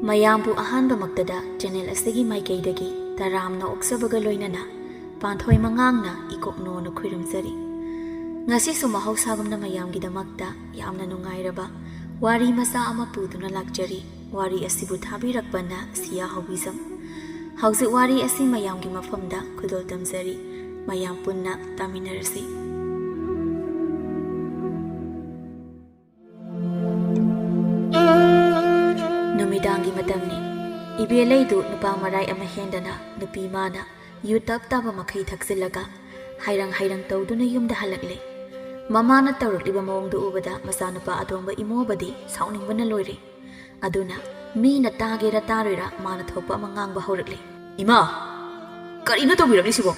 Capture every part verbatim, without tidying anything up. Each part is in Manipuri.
ꯃꯌꯥꯝꯕꯨ ꯑꯍꯥꯟꯕꯃꯛꯇꯗ ꯆꯦꯅꯦꯜ ꯑꯁꯤꯒꯤ ꯃꯥꯏꯀꯩꯗꯒꯤ ꯇꯔꯥꯝꯅ ꯑꯣꯛꯆꯕꯒ ꯂꯣꯏꯅꯅ ꯄꯥꯟꯊꯣꯏ ꯃꯉꯥꯡꯅ ꯏꯀꯣꯛꯅꯣꯅ ꯈꯨꯔꯨꯝꯖꯔꯤ꯫ ꯉꯁꯤꯁꯨ ꯃꯍꯧꯁꯥꯒꯨꯝꯅ ꯃꯌꯥꯝꯒꯤꯗꯃꯛꯇ ꯌꯥꯝꯅ ꯅꯨꯡꯉꯥꯏꯔꯕ ꯋꯥꯔꯤ ꯃꯆꯥ ꯑꯃ ꯄꯨꯗꯨꯅ ꯂꯥꯛꯆꯔꯤ꯫ ꯋꯥꯔꯤ ꯑꯁꯤꯕꯨ ꯊꯥꯕꯤꯔꯛꯄꯅ ꯁꯤꯌꯥ ꯍꯧꯕꯤꯖꯝ꯫ ꯍꯧꯖꯤꯛ ꯋꯥꯔꯤ ꯑꯁꯤ ꯃꯌꯥꯝꯒꯤ ꯃꯐꯝꯗ ꯈꯨꯗꯣꯜ ꯇꯝꯖꯔꯤ꯫ ꯃꯌꯥꯝ ꯄꯨꯟꯅ ꯇꯥꯃꯤꯟꯅꯔꯁꯤ꯫ ꯅꯨꯃꯤꯗꯥꯡꯒꯤ ꯃꯇꯝꯅꯤ꯫ ꯏꯕꯦꯂꯩꯗꯨ ꯅꯨꯄꯥ ꯃꯔꯥꯏ ꯑꯃ ꯍꯦꯟꯗꯅ ꯅꯨꯄꯤ ꯃꯥꯅ ꯌꯨ ꯇꯞ ꯇꯥꯕ ꯃꯈꯩ ꯊꯛꯆꯤꯜꯂꯒ ꯍꯥꯏꯔꯪ ꯍꯥꯏꯔꯪ ꯇꯧꯗꯨꯅ ꯌꯨꯝꯗ ꯍꯜꯂꯛꯂꯦ꯫ ꯃꯃꯥꯅ ꯇꯧꯔꯛꯂꯤꯕ ꯃꯑꯣꯡꯗꯨ ꯎꯕꯗ ꯃꯆꯥꯅꯨꯄꯥ ꯑꯇꯣꯝꯕ ꯏꯃꯣꯕꯗꯤ ꯁꯥꯎꯅꯤꯡꯕꯅ ꯂꯣꯏꯔꯦ꯫ ꯑꯗꯨꯅ ꯃꯤꯅ ꯇꯥꯒꯦꯔꯥ ꯇꯥꯔꯣꯏꯔꯥ ꯃꯥꯅ ꯊꯣꯛꯄ ꯑꯃ ꯉꯥꯡꯕ ꯍꯧꯔꯛꯂꯦ꯫ "ꯏꯃꯥ, ꯀꯔꯤꯅꯣ ꯇꯧꯕꯤꯔꯛꯂꯤꯁꯤꯕꯣ?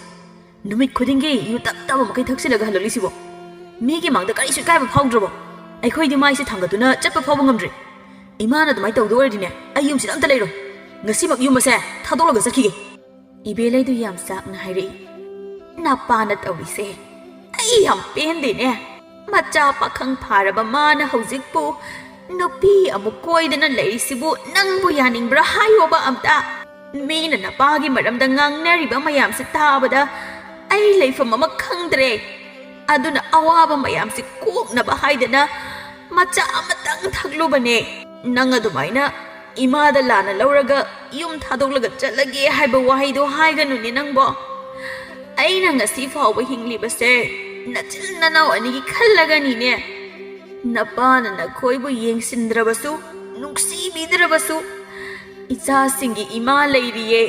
ꯅꯨꯃꯤꯠ ꯈꯨꯗꯤꯡꯒꯤ ꯌꯨ ꯇꯞ ꯇꯥꯕ ꯃꯈꯩ ꯊꯛꯆꯤꯜꯂꯒ ꯍꯜꯂꯛꯂꯤꯁꯤꯕꯣ? ꯃꯤꯒꯤ ꯃꯥꯡꯗ ꯀꯔꯤꯁꯨ ꯏꯀꯥꯏꯕ ꯐꯥꯎꯗ꯭ꯔꯕꯣ? ꯑꯩꯈꯣꯏꯗꯤ ꯃꯥꯏꯁꯦ ꯊꯥꯡꯒꯠꯇꯨꯅ ꯆꯠꯄ ꯐꯥꯎꯕ ꯉꯝꯗ꯭ꯔꯦ꯫ ꯏꯃꯥꯅ ꯑꯗꯨꯃꯥꯏꯅ ꯇꯧꯗꯣꯏ ꯑꯣꯏꯔꯗꯤꯅꯦ, ꯑꯩ ꯌꯨꯝꯁꯤꯗ ꯑꯝꯇ ꯂꯩꯔꯣꯏ꯫ ꯉꯁꯤꯃꯛ ꯌꯨꯝ ꯑꯁꯦ ꯊꯥꯗꯣꯛꯂꯒ ꯆꯠꯈꯤꯒꯦ꯫" ꯏꯕꯦꯂꯩꯗꯨ ꯌꯥꯝ ꯆꯥꯛꯅ ꯍꯥꯏꯔꯛꯏ꯫ "ꯅꯄꯥꯅ ꯇꯧꯔꯤꯁꯦ ꯑꯩ ꯌꯥꯝ ꯄꯦꯟꯗꯦꯅꯦ꯫ ꯃꯆꯥ ꯄꯥꯈꯪ ꯐꯥꯔꯕ ꯃꯥꯅ ꯍꯧꯖꯤꯛꯄꯨ ꯅꯨꯄꯤ ꯑꯃꯨꯛ ꯀꯣꯏꯗꯅ ꯂꯩꯔꯤꯁꯤꯕꯨ ꯅꯪꯕꯨ ꯌꯥꯅꯤꯡꯕ꯭ꯔꯥ ꯍꯥꯏꯌꯣꯕ ꯑꯝꯇ? ꯃꯤꯅ ꯅꯄꯥꯒꯤ ꯃꯔꯝꯗ ꯉꯥꯡꯅꯔꯤꯕ ꯃꯌꯥꯝꯁꯦ ꯇꯥꯕꯗ ꯑꯩ ꯂꯩꯐꯝ ꯑꯃ ꯈꯪꯗ꯭ꯔꯦ꯫ ꯑꯗꯨꯅ ꯑꯋꯥꯕ ꯃꯌꯥꯝꯁꯦ ꯀꯣꯛꯅꯕ ꯍꯥꯏꯗꯅ ꯃꯆꯥ ꯑꯃꯇꯪ ꯊꯛꯂꯨꯕꯅꯦ꯫ ꯅꯪ ꯑꯗꯨꯃꯥꯏꯅ ꯏꯃꯥꯗ ꯂꯥꯟꯅ ꯂꯧꯔꯒ ꯌꯨꯝ ꯊꯥꯗꯣꯛꯂꯒ ꯆꯠꯂꯒꯦ ꯍꯥꯏꯕ ꯋꯥꯍꯩꯗꯣ ꯍꯥꯏꯒꯅꯨꯅꯦ ꯅꯪꯕꯣ꯫ ꯑꯩꯅ ꯉꯁꯤ ꯐꯥꯎꯕ ꯍꯤꯡꯂꯤꯕꯁꯦ ꯅꯆꯤꯟ ꯅꯅꯥꯎ ꯑꯅꯤꯒꯤ ꯈꯜꯂꯒꯅꯤꯅꯦ꯫ ꯅꯄꯥꯅ ꯅꯈꯣꯏꯕꯨ ꯌꯦꯡꯁꯤꯟꯗ꯭ꯔꯕꯁꯨ, ꯅꯨꯡꯁꯤꯕꯤꯗ꯭ꯔꯕꯁꯨ, ꯏꯆꯥꯁꯤꯡꯒꯤ ꯏꯃꯥ ꯂꯩꯔꯤꯌꯦ꯫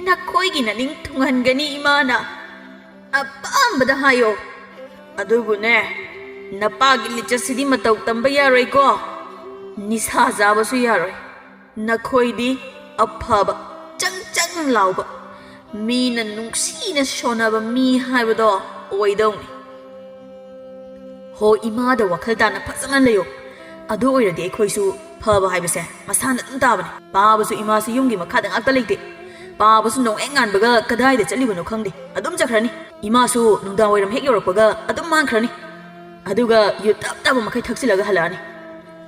ꯅꯈꯣꯏꯒꯤ ꯅꯅꯤꯡ ꯊꯨꯡꯍꯟꯒꯅꯤ ꯏꯃꯥꯅ꯫ ꯑꯄꯥꯝꯕꯗ ꯍꯥꯏꯌꯣ꯫ ꯑꯗꯨꯕꯨꯅꯦ, ꯅꯄꯥꯒꯤ ꯂꯤꯆꯠꯁꯤꯗꯤ ꯃꯇꯧ ꯇꯝꯕ ꯌꯥꯔꯣꯏꯀꯣ꯫ ꯅꯤꯁꯥ ꯆꯥꯕꯁꯨ ꯌꯥꯔꯣꯏ꯫ ꯅꯈꯣꯏꯗꯤ ꯑꯐꯕ, ꯆꯪ ꯆꯪ ꯂꯥꯎꯕ, ꯃꯤꯅ ꯅꯨꯡꯁꯤꯅ ꯁꯣꯟꯅꯕ ꯃꯤ ꯍꯥꯏꯕꯗꯣ ꯑꯣꯏꯗꯧꯅꯤ꯫ ꯍꯣ, ꯏꯃꯥꯗ ꯋꯥꯈꯜ ꯇꯥꯅ ꯐꯖꯅ ꯂꯩꯌꯣ꯫ ꯑꯗꯨ ꯑꯣꯏꯔꯗꯤ ꯑꯩꯈꯣꯏꯁꯨ ꯐꯕ ꯍꯥꯏꯕꯁꯦ ꯃꯁꯥꯅ ꯑꯗꯨꯝ ꯇꯥꯕꯅꯦ꯫ ꯄꯥꯕꯁꯨ ꯏꯃꯥꯁꯨ ꯌꯨꯝꯒꯤ ꯃꯈꯥꯗ ꯉꯥꯛꯇ ꯂꯩꯇꯦ꯫ ꯄꯥꯕꯁꯨ ꯅꯣꯡꯍꯦꯛ ꯉꯥꯟꯕꯒ ꯀꯗꯥꯏꯗ ꯆꯠꯂꯤꯕꯅꯣ ꯈꯪꯗꯦ, ꯑꯗꯨꯝ ꯆꯠꯈ꯭ꯔꯅꯤ꯫ ꯏꯃꯥꯁꯨ ꯅꯨꯡꯗꯥꯡ ꯋꯥꯏꯔꯝ ꯍꯦꯛ ꯌꯧꯔꯛꯄꯒ ꯑꯗꯨꯝ ꯃꯥꯡꯈ꯭ꯔꯅꯤ꯫ ꯑꯗꯨꯒ ꯌꯨ ꯇꯞ ꯇꯥꯕ ꯃꯈꯩ ꯊꯛꯆꯤꯜꯂꯒ ꯍꯜꯂꯛꯑꯅꯤ꯫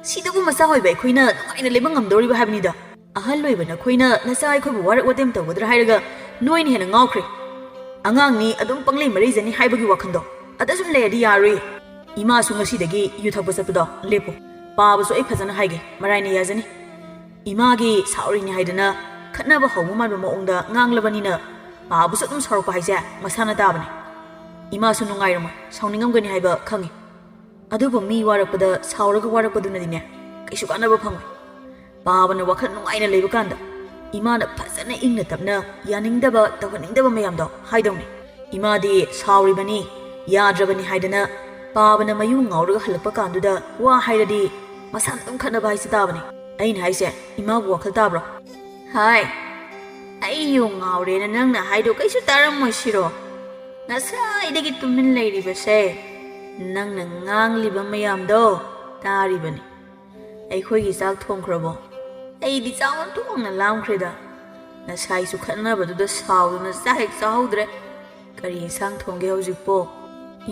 ꯁꯤꯗꯕꯨ ꯃꯆꯥ ꯑꯣꯏꯕ ꯑꯩꯈꯣꯏꯅ ꯅꯨꯡꯉꯥꯏꯅ ꯂꯩꯕ ꯉꯝꯗꯧꯔꯤꯕ ꯍꯥꯏꯕꯅꯤꯗ꯫ ꯑꯍꯜ ꯑꯣꯏꯕ ꯅꯈꯣꯏꯅ ꯅꯆꯥ ꯑꯩꯈꯣꯏꯕꯨ ꯋꯥꯔꯛ ꯋꯥꯇꯦꯝ ꯇꯧꯒꯗ꯭ꯔꯥ ꯍꯥꯏꯔꯒ ꯅꯣꯏꯅ ꯍꯦꯟꯅ ꯉꯥꯎꯈ꯭ꯔꯦ꯫ ꯑꯉꯥꯡꯅꯤ, ꯑꯗꯨꯝ ꯄꯪꯂꯩ ꯃꯔꯩꯖꯅꯤ ꯍꯥꯏꯕꯒꯤ ꯋꯥꯈꯜꯗꯣ ꯑꯗ ꯁꯨꯝ ꯂꯩꯔꯗꯤ ꯌꯥꯔꯣꯏ꯫ ꯏꯃꯥꯁꯨ ꯉꯁꯤꯗꯒꯤ ꯌꯨ ꯊꯛꯄ ꯆꯠꯄꯗꯣ ꯂꯦꯞꯄꯨ꯫ ꯄꯥꯕꯁꯨ ꯑꯩ ꯐꯖꯅ ꯍꯥꯏꯒꯦ, ꯃꯔꯥꯏꯅ ꯌꯥꯖꯅꯤ꯫ ꯏꯃꯥꯒꯤ ꯁꯥꯎꯔꯤꯅꯤ ꯍꯥꯏꯗꯅ ꯈꯠꯅꯕ ꯍꯧꯕ ꯃꯥꯟꯕ ꯃꯑꯣꯡꯗ ꯉꯥꯡꯂꯕꯅꯤꯅ ꯄꯥꯕꯁꯨ ꯑꯗꯨꯝ ꯁꯥꯎꯔꯛꯄ ꯍꯥꯏꯁꯦ ꯃꯁꯥꯅ ꯇꯥꯕꯅꯦ꯫ ꯏꯃꯥꯁꯨ ꯅꯨꯡꯉꯥꯏꯔꯝꯃꯣꯏ, ꯁꯥꯎꯅꯤꯡꯉꯝꯒꯅꯤ ꯍꯥꯏꯕ ꯈꯪꯉꯤ꯫ ꯑꯗꯨꯕꯨ ꯃꯤ ꯋꯥꯔꯛꯄꯗ ꯁꯥꯎꯔꯒ ꯋꯥꯔꯛꯄꯗꯨꯅꯗꯤꯅꯦ ꯀꯩꯁꯨ ꯀꯥꯟꯅꯕ ꯐꯪꯉꯣꯏ꯫ ꯄꯥꯕꯅ ꯋꯥꯈꯜ ꯅꯨꯡꯉꯥꯏꯅ ꯂꯩꯕ ꯀꯥꯟꯗ ꯏꯃꯥꯅ ꯐꯖꯅ ꯏꯪꯅ ꯇꯞꯅ ꯌꯥꯅꯤꯡꯗꯕ, ꯇꯧꯍꯟꯅꯤꯡꯗꯕ ꯃꯌꯥꯝꯗꯣ ꯍꯥꯏꯗꯧꯅꯤ꯫ ꯏꯃꯥꯗꯤ ꯁꯥꯎꯔꯤꯕꯅꯤ, ꯌꯥꯗ꯭ꯔꯕꯅꯤ ꯍꯥꯏꯗꯅ ꯄꯥꯕꯅ ꯃꯌꯨ ꯉꯥꯎꯔꯒ ꯍꯜꯂꯛꯄ ꯀꯥꯟꯗꯨꯗ ꯋꯥ ꯍꯥꯏꯔꯗꯤ ꯃꯁꯥꯅ ꯑꯗꯨꯝ ꯈꯠꯅꯕ ꯍꯥꯏꯁꯤ ꯇꯥꯕꯅꯤ꯫ ꯑꯩꯅ ꯍꯥꯏꯁꯦ ꯏꯃꯥꯕꯨ ꯋꯥꯈꯜ ꯇꯥꯕ꯭ꯔꯣ? ꯍꯥꯏ, ꯑꯩ ꯌꯨ ꯉꯥꯎꯔꯦꯅ ꯅꯪꯅ ꯍꯥꯏꯗꯣ ꯀꯩꯁꯨ ꯇꯥꯔꯝꯃꯣꯏ ꯁꯤꯔꯣ? ꯉꯁꯥꯏꯗꯒꯤ ꯇꯨꯃꯤꯟ ꯂꯩꯔꯤꯕꯁꯦ ꯅꯪꯅ ꯉꯥꯡꯂꯤꯕ ꯃꯌꯥꯝꯗꯣ ꯇꯥꯔꯤꯕꯅꯤ꯫ ꯑꯩꯈꯣꯏꯒꯤ ꯆꯥꯛ ꯊꯣꯡꯈ꯭ꯔꯕꯣ? ꯑꯩꯗꯤ ꯆꯥꯛ ꯑꯣꯟꯊꯣꯛꯅ ꯂꯥꯝꯈ꯭ꯔꯦꯗ꯫ ꯉꯁꯥꯏꯁꯨ ꯈꯠꯅꯕꯗꯨꯗ ꯁꯥꯎꯗꯨꯅ ꯆꯥꯛ ꯍꯦꯛ ꯆꯥꯍꯧꯗ꯭ꯔꯦ꯫ ꯀꯔꯤ ꯏꯟꯁꯥꯡ ꯊꯣꯡꯒꯦ ꯍꯧꯖꯤꯛꯄꯣ?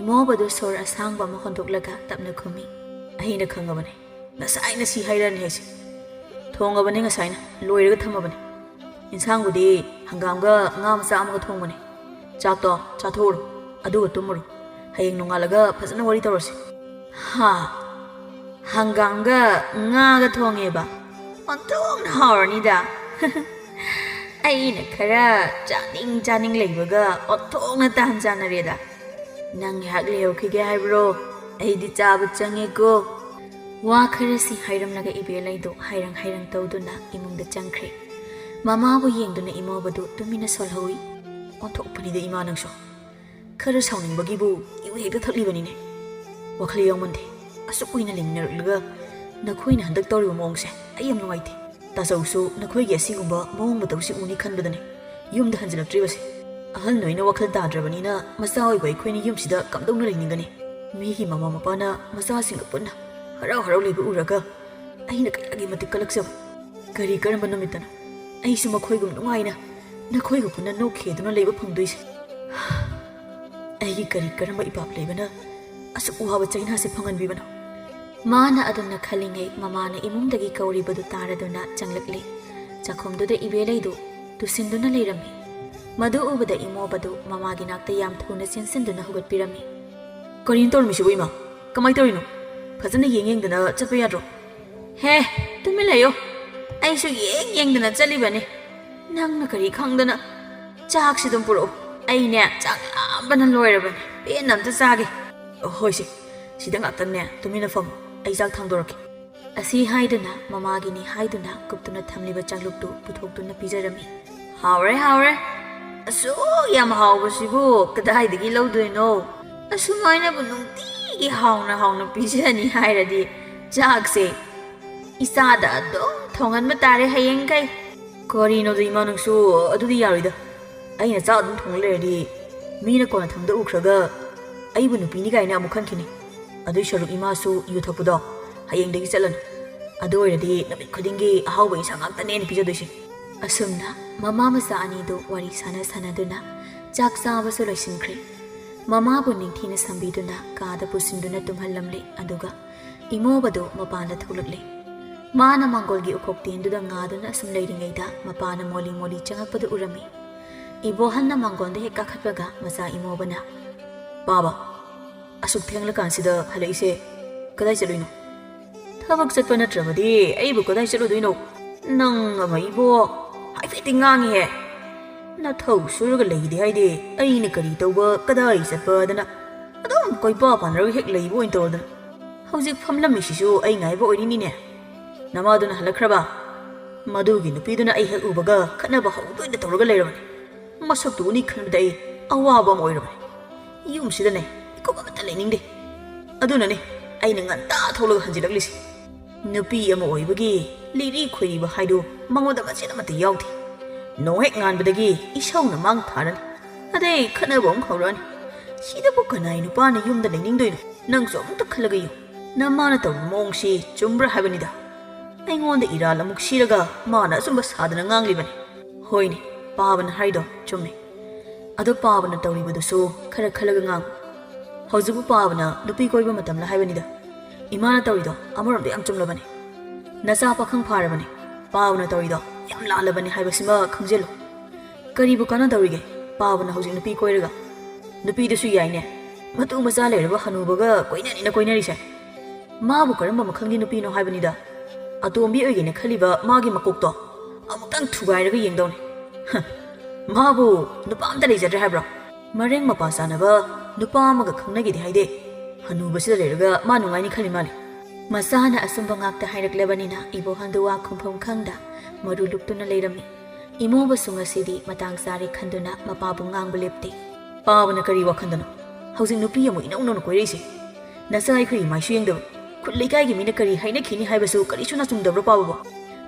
ꯏꯃꯧꯕꯗꯨ ꯁꯣꯔ ꯑꯁꯥꯡꯕ ꯑꯃ ꯍꯣꯟꯗꯣꯛꯂꯒ ꯇꯞꯅ ꯈꯨꯝꯃꯤ꯫ ꯑꯩꯅ ꯈꯪꯉꯕꯅꯦ, ꯉꯁꯥꯏꯅ ꯁꯤ ꯍꯥꯏꯔꯛꯑꯅꯤ ꯍꯥꯏꯁꯦ꯫ ꯊꯣꯡꯉꯕꯅꯦ ꯉꯁꯥꯏꯅ, ꯂꯣꯏꯔꯒ ꯊꯝꯃꯕꯅꯦ꯫ ꯏꯟꯁꯥꯡꯕꯨꯗꯤ ꯍꯪꯒꯥꯝꯒ ꯉꯥ ꯃꯆꯥ ꯑꯃꯒ ꯊꯣꯡꯕꯅꯦ꯫ ꯆꯥꯛꯇꯣ ꯆꯥꯊꯣꯛꯎꯔꯣ, ꯑꯗꯨꯒ ꯇꯨꯝꯃꯨꯔꯣ꯫ ꯍꯌꯦꯡ ꯅꯣꯡꯉꯥꯜꯂꯒ ꯐꯖꯅ ꯋꯥꯔꯤ ꯇꯧꯔꯁꯤ꯫ ꯍꯥ? ꯍꯪꯒꯥꯝꯒ ꯉꯥꯒ ꯊꯣꯡꯉꯦꯕ? ꯑꯣꯟꯊꯣꯛꯅ ꯍꯥꯎꯔꯅꯤꯗ꯫ ꯑꯩꯅ ꯈꯔ ꯆꯥꯅꯤꯡ ꯆꯥꯅꯤꯡ ꯂꯩꯕꯒ ꯑꯣꯟꯊꯣꯛꯅ ꯇꯥꯟ ꯆꯥꯟꯅꯔꯦꯗ꯫ ꯅꯪ ꯉꯥꯏꯍꯥꯛ ꯂꯩꯍꯧꯈꯤꯒꯦ ꯍꯥꯏꯕ꯭ꯔꯣ? ꯑꯩꯗꯤ ꯆꯥꯕ ꯆꯪꯉꯦꯀꯣ꯫ ꯋꯥ ꯈꯔꯁꯤ ꯍꯥꯏꯔꯝꯂꯒ ꯏꯕꯦꯂꯩꯗꯨ ꯍꯥꯏꯔꯪ ꯍꯥꯏꯔꯪ ꯇꯧꯗꯨꯅ ꯏꯃꯨꯡꯗ ꯆꯪꯈ꯭ꯔꯦ꯫ ꯃꯃꯥꯕꯨ ꯌꯦꯡꯗꯨꯅ ꯏꯃꯧꯕꯗꯨ ꯇꯨꯃꯤꯟꯅ ꯁꯣꯜꯍꯧꯏ꯫ ꯑꯣꯟꯊꯣꯛꯄꯅꯤꯗ ꯏꯃꯥ ꯅꯪꯁꯨ꯫ ꯈꯔ ꯁꯥꯎꯅꯤꯡꯕꯒꯤꯕꯨ ꯏꯎ ꯍꯦꯛꯇ ꯊꯛꯂꯤꯕꯅꯤꯅꯦ꯫ ꯋꯥꯈꯜ ꯌꯥꯎꯃꯟꯗꯦ꯫ ꯑꯁꯨꯛ ꯀꯨꯏꯅ ꯂꯩꯃꯤꯟꯅꯔꯛꯂꯒ ꯅꯈꯣꯏꯅ ꯍꯟꯗꯛ ꯇꯧꯔꯤꯕ ꯃꯑꯣꯡꯁꯦ ꯑꯩ ꯌꯥꯝ ꯅꯨꯡꯉꯥꯏꯇꯦ꯫ ꯇꯥꯆꯧꯁꯨ ꯅꯈꯣꯏꯒꯤ ꯑꯁꯤꯒꯨꯝꯕ ꯃꯑꯣꯡ ꯃꯇꯧꯁꯤ ꯎꯅꯤ ꯈꯟꯕꯗꯅꯦ ꯌꯨꯝꯗ ꯍꯟꯖꯤꯜꯂꯛꯇ꯭ꯔꯤꯕꯁꯦ꯫ ꯑꯍꯜ ꯅꯣꯏꯅ ꯋꯥꯈꯜ ꯇꯥꯗ꯭ꯔꯕꯅꯤꯅ ꯃꯆꯥ ꯑꯣꯏꯕ ꯑꯩꯈꯣꯏꯅ ꯌꯨꯝꯁꯤꯗ ꯀꯝꯗꯧꯅ ꯂꯩꯅꯤꯡꯒꯅꯤ? ꯃꯤꯒꯤ ꯃꯃꯥ ꯃꯄꯥꯅ ꯃꯆꯥꯁꯤꯡꯒ ꯄꯨꯟꯅ ꯍꯔꯥꯎ ꯍꯔꯥꯎ ꯂꯩꯕ ꯎꯔꯒ ꯑꯩꯅ ꯀꯌꯥꯒꯤ ꯃꯇꯤꯛ ꯀꯜꯂꯛꯆꯕ꯫ ꯀꯔꯤ ꯀꯔꯝꯕ ꯅꯨꯃꯤꯠꯇꯅꯣ ꯑꯩꯁꯨ ꯃꯈꯣꯏꯒꯨꯝ ꯅꯨꯡꯉꯥꯏꯅ ꯅꯈꯣꯏꯒ ꯄꯨꯟꯅ ꯅꯣꯛꯈꯤ ꯍꯦꯗꯨꯅ ꯂꯩꯕ ꯐꯪꯗꯣꯏꯁꯦ? ꯑꯩꯒꯤ ꯀꯔꯤ ꯀꯔꯝꯕ ꯏꯄꯥꯞ ꯂꯩꯕꯅ ꯑꯁꯨꯛ ꯋꯥꯕ ꯆꯩꯅꯥꯁꯦ ꯐꯪꯍꯟꯕꯤꯕꯅꯣ? ꯃꯥꯅ ꯑꯗꯨꯝꯅ ꯈꯜꯂꯤꯉꯩ ꯃꯃꯥꯅ ꯏꯃꯨꯡꯗꯒꯤ ꯀꯧꯔꯤꯕꯗꯨ ꯇꯥꯔꯗꯨꯅ ꯆꯪꯂꯛꯂꯤ꯫ ꯆꯥꯛꯈꯨꯝꯗꯨꯗ ꯏꯕꯦꯂꯩꯗꯨ ꯇꯨꯁꯤꯟꯗꯨꯅ ꯂꯩꯔꯝꯃꯤ꯫ ꯃꯗꯨ ꯎꯕꯗ ꯏꯃꯣꯕꯗꯨ ꯃꯃꯥꯒꯤ ꯅꯥꯛꯇ ꯌꯥꯝ ꯊꯨꯅ ꯆꯦꯟꯁꯤꯟꯗꯨꯅ ꯍꯧꯒꯠꯄꯤꯔꯝꯃꯤ꯫ "ꯀꯔꯤꯅꯣ ꯇꯧꯔꯝꯃꯤꯁꯤꯕꯨ, ꯏꯃꯥ? ꯀꯃꯥꯏꯅ ꯇꯧꯔꯤꯅꯣ? ꯐꯖꯅ ꯌꯦꯡ ꯌꯦꯡꯗꯅ ꯆꯠꯄ ꯌꯥꯗ꯭ꯔꯣ?" "ꯍꯦ, ꯇꯨꯃꯤꯟ ꯂꯩꯌꯣ꯫ ꯑꯩꯁꯨ ꯌꯦꯡ ꯌꯦꯡꯗꯅ ꯆꯠꯂꯤꯕꯅꯤ꯫ ꯅꯪꯅ ꯀꯔꯤ ꯈꯪꯗꯅ? ꯆꯥꯛꯁꯤ ꯑꯗꯨꯝ ꯄꯨꯔꯛꯑꯣ꯫ ꯑꯩꯅꯦ, ꯆꯥꯛ ꯂꯥꯝꯕꯅ ꯂꯣꯏꯔꯕꯅꯤ꯫ ꯄꯦꯟꯅ ꯑꯝꯇ ꯆꯥꯒꯦ꯫" "ꯍꯣꯏꯁꯦ, ꯁꯤꯗ ꯉꯥꯛꯇꯪꯅꯦ ꯇꯨꯃꯤꯟꯅ ꯐꯝꯃꯣ꯫ ꯑꯩ ꯆꯥꯛ ꯊꯥꯡꯗꯣꯔꯛꯀꯦ꯫" ꯑꯁꯤ ꯍꯥꯏꯗꯨꯅ ꯃꯃꯥꯒꯤꯅꯤ ꯍꯥꯏꯗꯨꯅ ꯀꯨꯞꯇꯨꯅ ꯊꯝꯂꯤꯕ ꯆꯥꯛꯂꯨꯛꯇꯨ ꯄꯨꯊꯣꯛꯇꯨꯅ ꯄꯤꯖꯔꯝꯃꯤ꯫ "ꯍꯥꯎꯔꯦ, ꯍꯥꯎꯔꯦ꯫ ꯑꯁꯨꯛ ꯌꯥꯝ ꯍꯥꯎꯕꯁꯤꯕꯨ ꯀꯗꯥꯏꯗꯒꯤ ꯂꯧꯗꯣꯏꯅꯣ? ꯑꯁꯨꯃꯥꯏꯅꯕꯨ ꯅꯨꯡꯇꯤꯒꯤ ꯍꯥꯎꯅ ꯍꯥꯎꯅ ꯄꯤꯖꯅꯤ ꯍꯥꯏꯔꯗꯤ ꯆꯥꯛꯁꯦ ꯏꯆꯥꯗ ꯑꯗꯨꯝ ꯊꯣꯡꯍꯟꯕ ꯇꯥꯔꯦ ꯍꯌꯦꯡꯈꯩ꯫" "ꯀꯔꯤꯅꯣꯗ ꯏꯃꯥ, ꯅꯪꯁꯨ? ꯑꯗꯨꯗꯤ ꯌꯥꯔꯣꯏꯗ꯫ ꯑꯩꯅ ꯆꯥꯛ ꯑꯗꯨꯝ ꯊꯣꯡ ꯂꯩꯔꯗꯤ ꯃꯤꯅ ꯀꯣꯟꯅꯊꯪꯗ ꯎꯈ꯭ꯔꯒ ꯑꯩꯕꯨ ꯅꯨꯄꯤꯅꯤ ꯀꯥꯏꯅ ꯑꯃꯨꯛ ꯈꯟꯈꯤꯅꯤ꯫ ꯑꯗꯨꯏ ꯁꯔꯨꯛ ꯏꯃꯥꯁꯨ ꯌꯨ ꯊꯛꯄꯗꯣ ꯍꯌꯦꯡꯗꯒꯤ ꯆꯠꯂꯅꯨ꯫ ꯑꯗꯨ ꯑꯣꯏꯔꯗꯤ ꯅꯨꯃꯤꯠ ꯈꯨꯗꯤꯡꯒꯤ ꯑꯍꯥꯎꯕ ꯏꯟꯁꯥꯡ ꯉꯥꯛꯇꯅꯦ ꯑꯩꯅ ꯄꯤꯖꯗꯣꯏꯁꯦ꯫" ꯑꯁꯨꯝꯅ ꯃꯃꯥ ꯃꯆꯥ ꯑꯅꯤꯗꯨ ꯋꯥꯔꯤ ꯁꯥꯟꯅ ꯁꯥꯟꯅꯗꯨꯅ ꯆꯥꯛ ꯆꯥꯕꯁꯨ ꯂꯣꯏꯁꯤꯟꯈ꯭ꯔꯦ꯫ ꯃꯃꯥꯕꯨ ꯅꯤꯡꯊꯤꯅ ꯁꯝꯕꯤꯗꯨꯅ ꯀꯥꯗ ꯄꯨꯁꯤꯟꯗꯨꯅ ꯇꯨꯝꯍꯜꯂꯝꯂꯦ꯫ ꯑꯗꯨꯒ ꯏꯃꯣꯕꯗꯨ ꯃꯄꯥꯟꯗ ꯊꯣꯛꯂꯛꯂꯦ꯫ ꯃꯥꯅ ꯃꯥꯡꯒꯣꯜꯒꯤ ꯎꯈꯣꯛ ꯇꯦꯟꯗꯨꯗ ꯉꯥꯗꯨꯅ ꯑꯁꯨꯝ ꯂꯩꯔꯤꯉꯩꯗ ꯃꯄꯥꯅ ꯃꯣꯂꯤ ꯃꯣꯂꯤ ꯆꯪꯉꯛꯄꯗꯨ ꯎꯔꯝꯃꯤ꯫ ꯏꯕꯣꯍꯟꯅ ꯃꯥꯡꯒꯣꯜꯗ ꯍꯦꯛ ꯀꯥꯈꯠꯄꯒ ꯃꯆꯥ ꯏꯃꯣꯕꯅ, "ꯄꯥꯕ, ꯑꯁꯨꯛ ꯊꯦꯡꯂꯀꯥꯟꯁꯤꯗ ꯍꯜꯂꯛꯏꯁꯦ ꯀꯗꯥꯏ ꯆꯠꯂꯨꯏꯅꯣ? ꯊꯕꯛ ꯆꯠꯄ ꯅꯠꯇ꯭ꯔꯕꯗꯤ ꯑꯩꯕꯨ ꯀꯗꯥꯏ ꯆꯠꯂꯨꯗꯣꯏꯅꯣ? ꯅꯪ ꯑꯃ ꯏꯕꯣ ꯍꯥꯏꯐꯦꯠꯇꯤ ꯉꯥꯡꯉꯤꯍꯦ꯫ ꯅꯊꯧ ꯁꯨꯔꯒ ꯂꯩꯗꯦ ꯍꯥꯏꯗꯦ, ꯑꯩꯅ ꯀꯔꯤ ꯇꯧꯕ, ꯀꯗꯥꯏ ꯆꯠꯄꯗꯅ ꯑꯗꯨꯝ ꯀꯣꯏꯄꯥ ꯄꯥꯅꯔꯒ ꯍꯦꯛ ꯂꯩꯕ ꯑꯣꯏꯅ ꯇꯧꯔꯗꯅ꯫ ꯍꯧꯖꯤꯛ ꯐꯝꯂꯝꯃꯤꯁꯤꯁꯨ ꯑꯩ ꯉꯥꯏꯕ ꯑꯣꯏꯔꯤꯅꯤꯅꯦ꯫ ꯅꯃꯥꯗꯨꯅ ꯍꯜꯂꯛꯈ꯭ꯔꯕ? ꯃꯗꯨꯒꯤ ꯅꯨꯄꯤꯗꯨꯅ ꯑꯩ ꯍꯦꯛ ꯎꯕꯒ ꯈꯠꯅꯕ ꯍꯧꯗꯣꯏꯅ ꯇꯧꯔꯒ ꯂꯩꯔꯕꯅꯤ꯫ ꯃꯁꯛꯇꯨ ꯎꯅꯤ ꯈꯟꯕꯗ ꯑꯩ ꯑꯋꯥꯕ ꯑꯃ ꯑꯣꯏꯔꯕꯅꯤ꯫ ꯌꯨꯝꯁꯤꯗꯅꯦ ꯏꯀꯨꯞ ꯑꯃꯠꯇ ꯂꯩꯅꯤꯡꯗꯦ꯫ ꯑꯗꯨꯅꯅꯦ ꯑꯩꯅ ꯉꯟꯇꯥ ꯊꯣꯛꯂꯒ ꯍꯟꯖꯤꯜꯂꯛꯂꯤꯁꯤ꯫ ꯅꯨꯄꯤ ꯑꯃ ꯑꯣꯏꯕꯒꯤ ꯂꯤꯔꯤ ꯈꯣꯏꯔꯤꯕ ꯍꯥꯏꯗꯨ ꯃꯉꯣꯟꯗ ꯃꯆꯦꯠ ꯑꯃꯠꯇ ꯌꯥꯎꯗꯦ꯫ ꯅꯣꯡ ꯍꯦꯛ ꯉꯥꯟꯕꯗꯒꯤ ꯏꯁꯧꯅ ꯃꯥꯡ ꯊꯥꯔꯅꯤ꯫ ꯑꯗꯩ ꯈꯠꯅꯕ ꯑꯃꯨꯛ ꯍꯧꯔꯛꯑꯅꯤ꯫ ꯁꯤꯗꯕꯨ ꯀꯅꯥꯏ ꯅꯨꯄꯥꯅ ꯌꯨꯝꯗ ꯂꯩꯅꯤꯡꯗꯣꯏꯅꯣ? ꯅꯪꯁꯨ ꯑꯃꯨꯛꯇ ꯈꯜꯂꯒ ꯌꯦꯡꯉꯨ꯫ ꯅꯃꯥꯅ ꯇꯧꯔꯤꯕ ꯃꯑꯣꯡꯁꯤ ꯆꯨꯝꯕ꯭ꯔꯥ ꯍꯥꯏꯕꯅꯤꯗ꯫ ꯑꯩꯉꯣꯟꯗ ꯏꯔꯥꯜ ꯑꯃꯨꯛ ꯁꯤꯔꯒ ꯃꯥꯅ ꯑꯆꯨꯝꯕ ꯁꯥꯗꯅ ꯉꯥꯡꯂꯤꯕꯅꯤ꯫ ꯍꯣꯏꯅꯦ, ꯄꯥꯕꯅ ꯍꯥꯏꯗꯣ ꯆꯨꯝꯃꯦ꯫ ꯑꯗꯣ ꯄꯥꯕꯅ ꯇꯧꯔꯤꯕꯗꯨꯁꯨ ꯈꯔ ꯈꯜꯂꯒ ꯉꯥꯡꯉꯨ꯫ ꯍꯧꯖꯤꯛꯄꯨ ꯄꯥꯕꯅ ꯅꯨꯄꯤ ꯀꯣꯏꯕ ꯃꯇꯝꯂ ꯍꯥꯏꯕꯅꯤꯗ꯫ ꯏꯃꯥꯅ ꯇꯧꯔꯤꯗꯣ ꯑꯃꯔꯣꯝꯗ ꯌꯥꯝ ꯆꯨꯝꯂꯕꯅꯤ꯫ ꯅꯆꯥ ꯄꯥꯈꯪ ꯐꯥꯔꯕꯅꯤ꯫ ꯄꯥꯕꯅ ꯇꯧꯔꯤꯗꯣ ꯌꯥꯝ ꯂꯥꯜꯂꯕꯅꯤ ꯍꯥꯏꯕꯁꯤꯃ ꯈꯪꯖꯤꯜꯂꯨ꯫ ꯀꯔꯤꯕꯨ ꯀꯥꯟꯅꯗꯧꯔꯤꯒꯦ ꯄꯥꯕꯅ ꯍꯧꯖꯤꯛ ꯅꯨꯄꯤ ꯀꯣꯏꯔꯒ? ꯅꯨꯄꯤꯗꯨꯁꯨ ꯌꯥꯏꯅꯦ, ꯃꯇꯨ ꯃꯆꯥ ꯂꯩꯔꯕ ꯍꯅꯨꯕꯒ ꯀꯣꯏꯅꯅꯤꯅ ꯀꯣꯏꯅꯔꯤꯁꯦ꯫ ꯃꯥꯕꯨ ꯀꯔꯝꯕ ꯃꯈꯜꯒꯤ ꯅꯨꯄꯤꯅꯣ ꯍꯥꯏꯕꯅꯤꯗ꯫ ꯑꯇꯣꯝꯕꯤ ꯑꯣꯏꯒꯦꯅ ꯈꯜꯂꯤꯕ ꯃꯥꯒꯤ ꯃꯀꯣꯛꯇꯣ ꯑꯃꯨꯛꯇꯪ ꯊꯨꯒꯥꯏꯔꯒ ꯌꯦꯡꯗꯧꯅꯦ꯫ ꯍ, ꯃꯥꯕꯨ ꯅꯨꯄꯥ ꯑꯝꯇ ꯂꯩꯖꯗ꯭ꯔꯦ ꯍꯥꯏꯕ꯭ꯔꯣ? ꯃꯔꯦꯡ ꯃꯄꯥ ꯆꯥꯅꯕ ꯅꯨꯄꯥ ꯑꯃꯒ ꯈꯪꯅꯒꯦꯗꯤ ꯍꯥꯏꯗꯦ꯫ ꯍꯅꯨꯕꯁꯤꯗ ꯂꯩꯔꯒ ꯃꯥ ꯅꯨꯡꯉꯥꯏꯅꯤ ꯈꯜꯂꯤ ꯃꯥꯜꯂꯦ꯫ ꯃꯆꯥꯅ ꯑꯆꯨꯝꯕ ꯉꯥꯛꯇ ꯍꯥꯏꯔꯛꯂꯕꯅꯤꯅ ꯏꯕꯣꯍꯜꯗꯨ ꯋꯥ ꯈꯨꯝꯐꯝ ꯈꯪꯗ ꯃꯔꯨ ꯂꯨꯞꯇꯨꯅ ꯂꯩꯔꯝꯃꯤ꯫ ꯏꯃꯧꯕꯁꯨ ꯉꯁꯤꯗꯤ ꯃꯇꯥꯡ ꯆꯥꯔꯦ ꯈꯟꯗꯨꯅ ꯃꯄꯥꯕꯨ ꯉꯥꯡꯕ ꯂꯦꯞꯇꯦ꯫ ꯄꯥꯕꯅ ꯀꯔꯤ ꯋꯥꯈꯟꯗꯅꯣ ꯍꯧꯖꯤꯛ ꯅꯨꯄꯤ ꯑꯃꯨꯛ ꯏꯅꯧ ꯅꯧꯅ ꯀꯣꯏꯔꯛꯏꯁꯦ? ꯅꯆꯥ ꯑꯩꯈꯣꯏꯒꯤ ꯃꯥꯏꯁꯨ ꯌꯦꯡꯗꯕ, ꯈꯨꯠ ꯂꯩꯀꯥꯏꯒꯤ ꯃꯤꯅ ꯀꯔꯤ ꯍꯥꯏꯅꯈꯤꯅꯤ ꯍꯥꯏꯕꯁꯨ ꯀꯔꯤꯁꯨ ꯅꯥꯆꯨꯡꯗꯕ꯭ꯔꯣ ꯄꯥꯕꯕꯣ?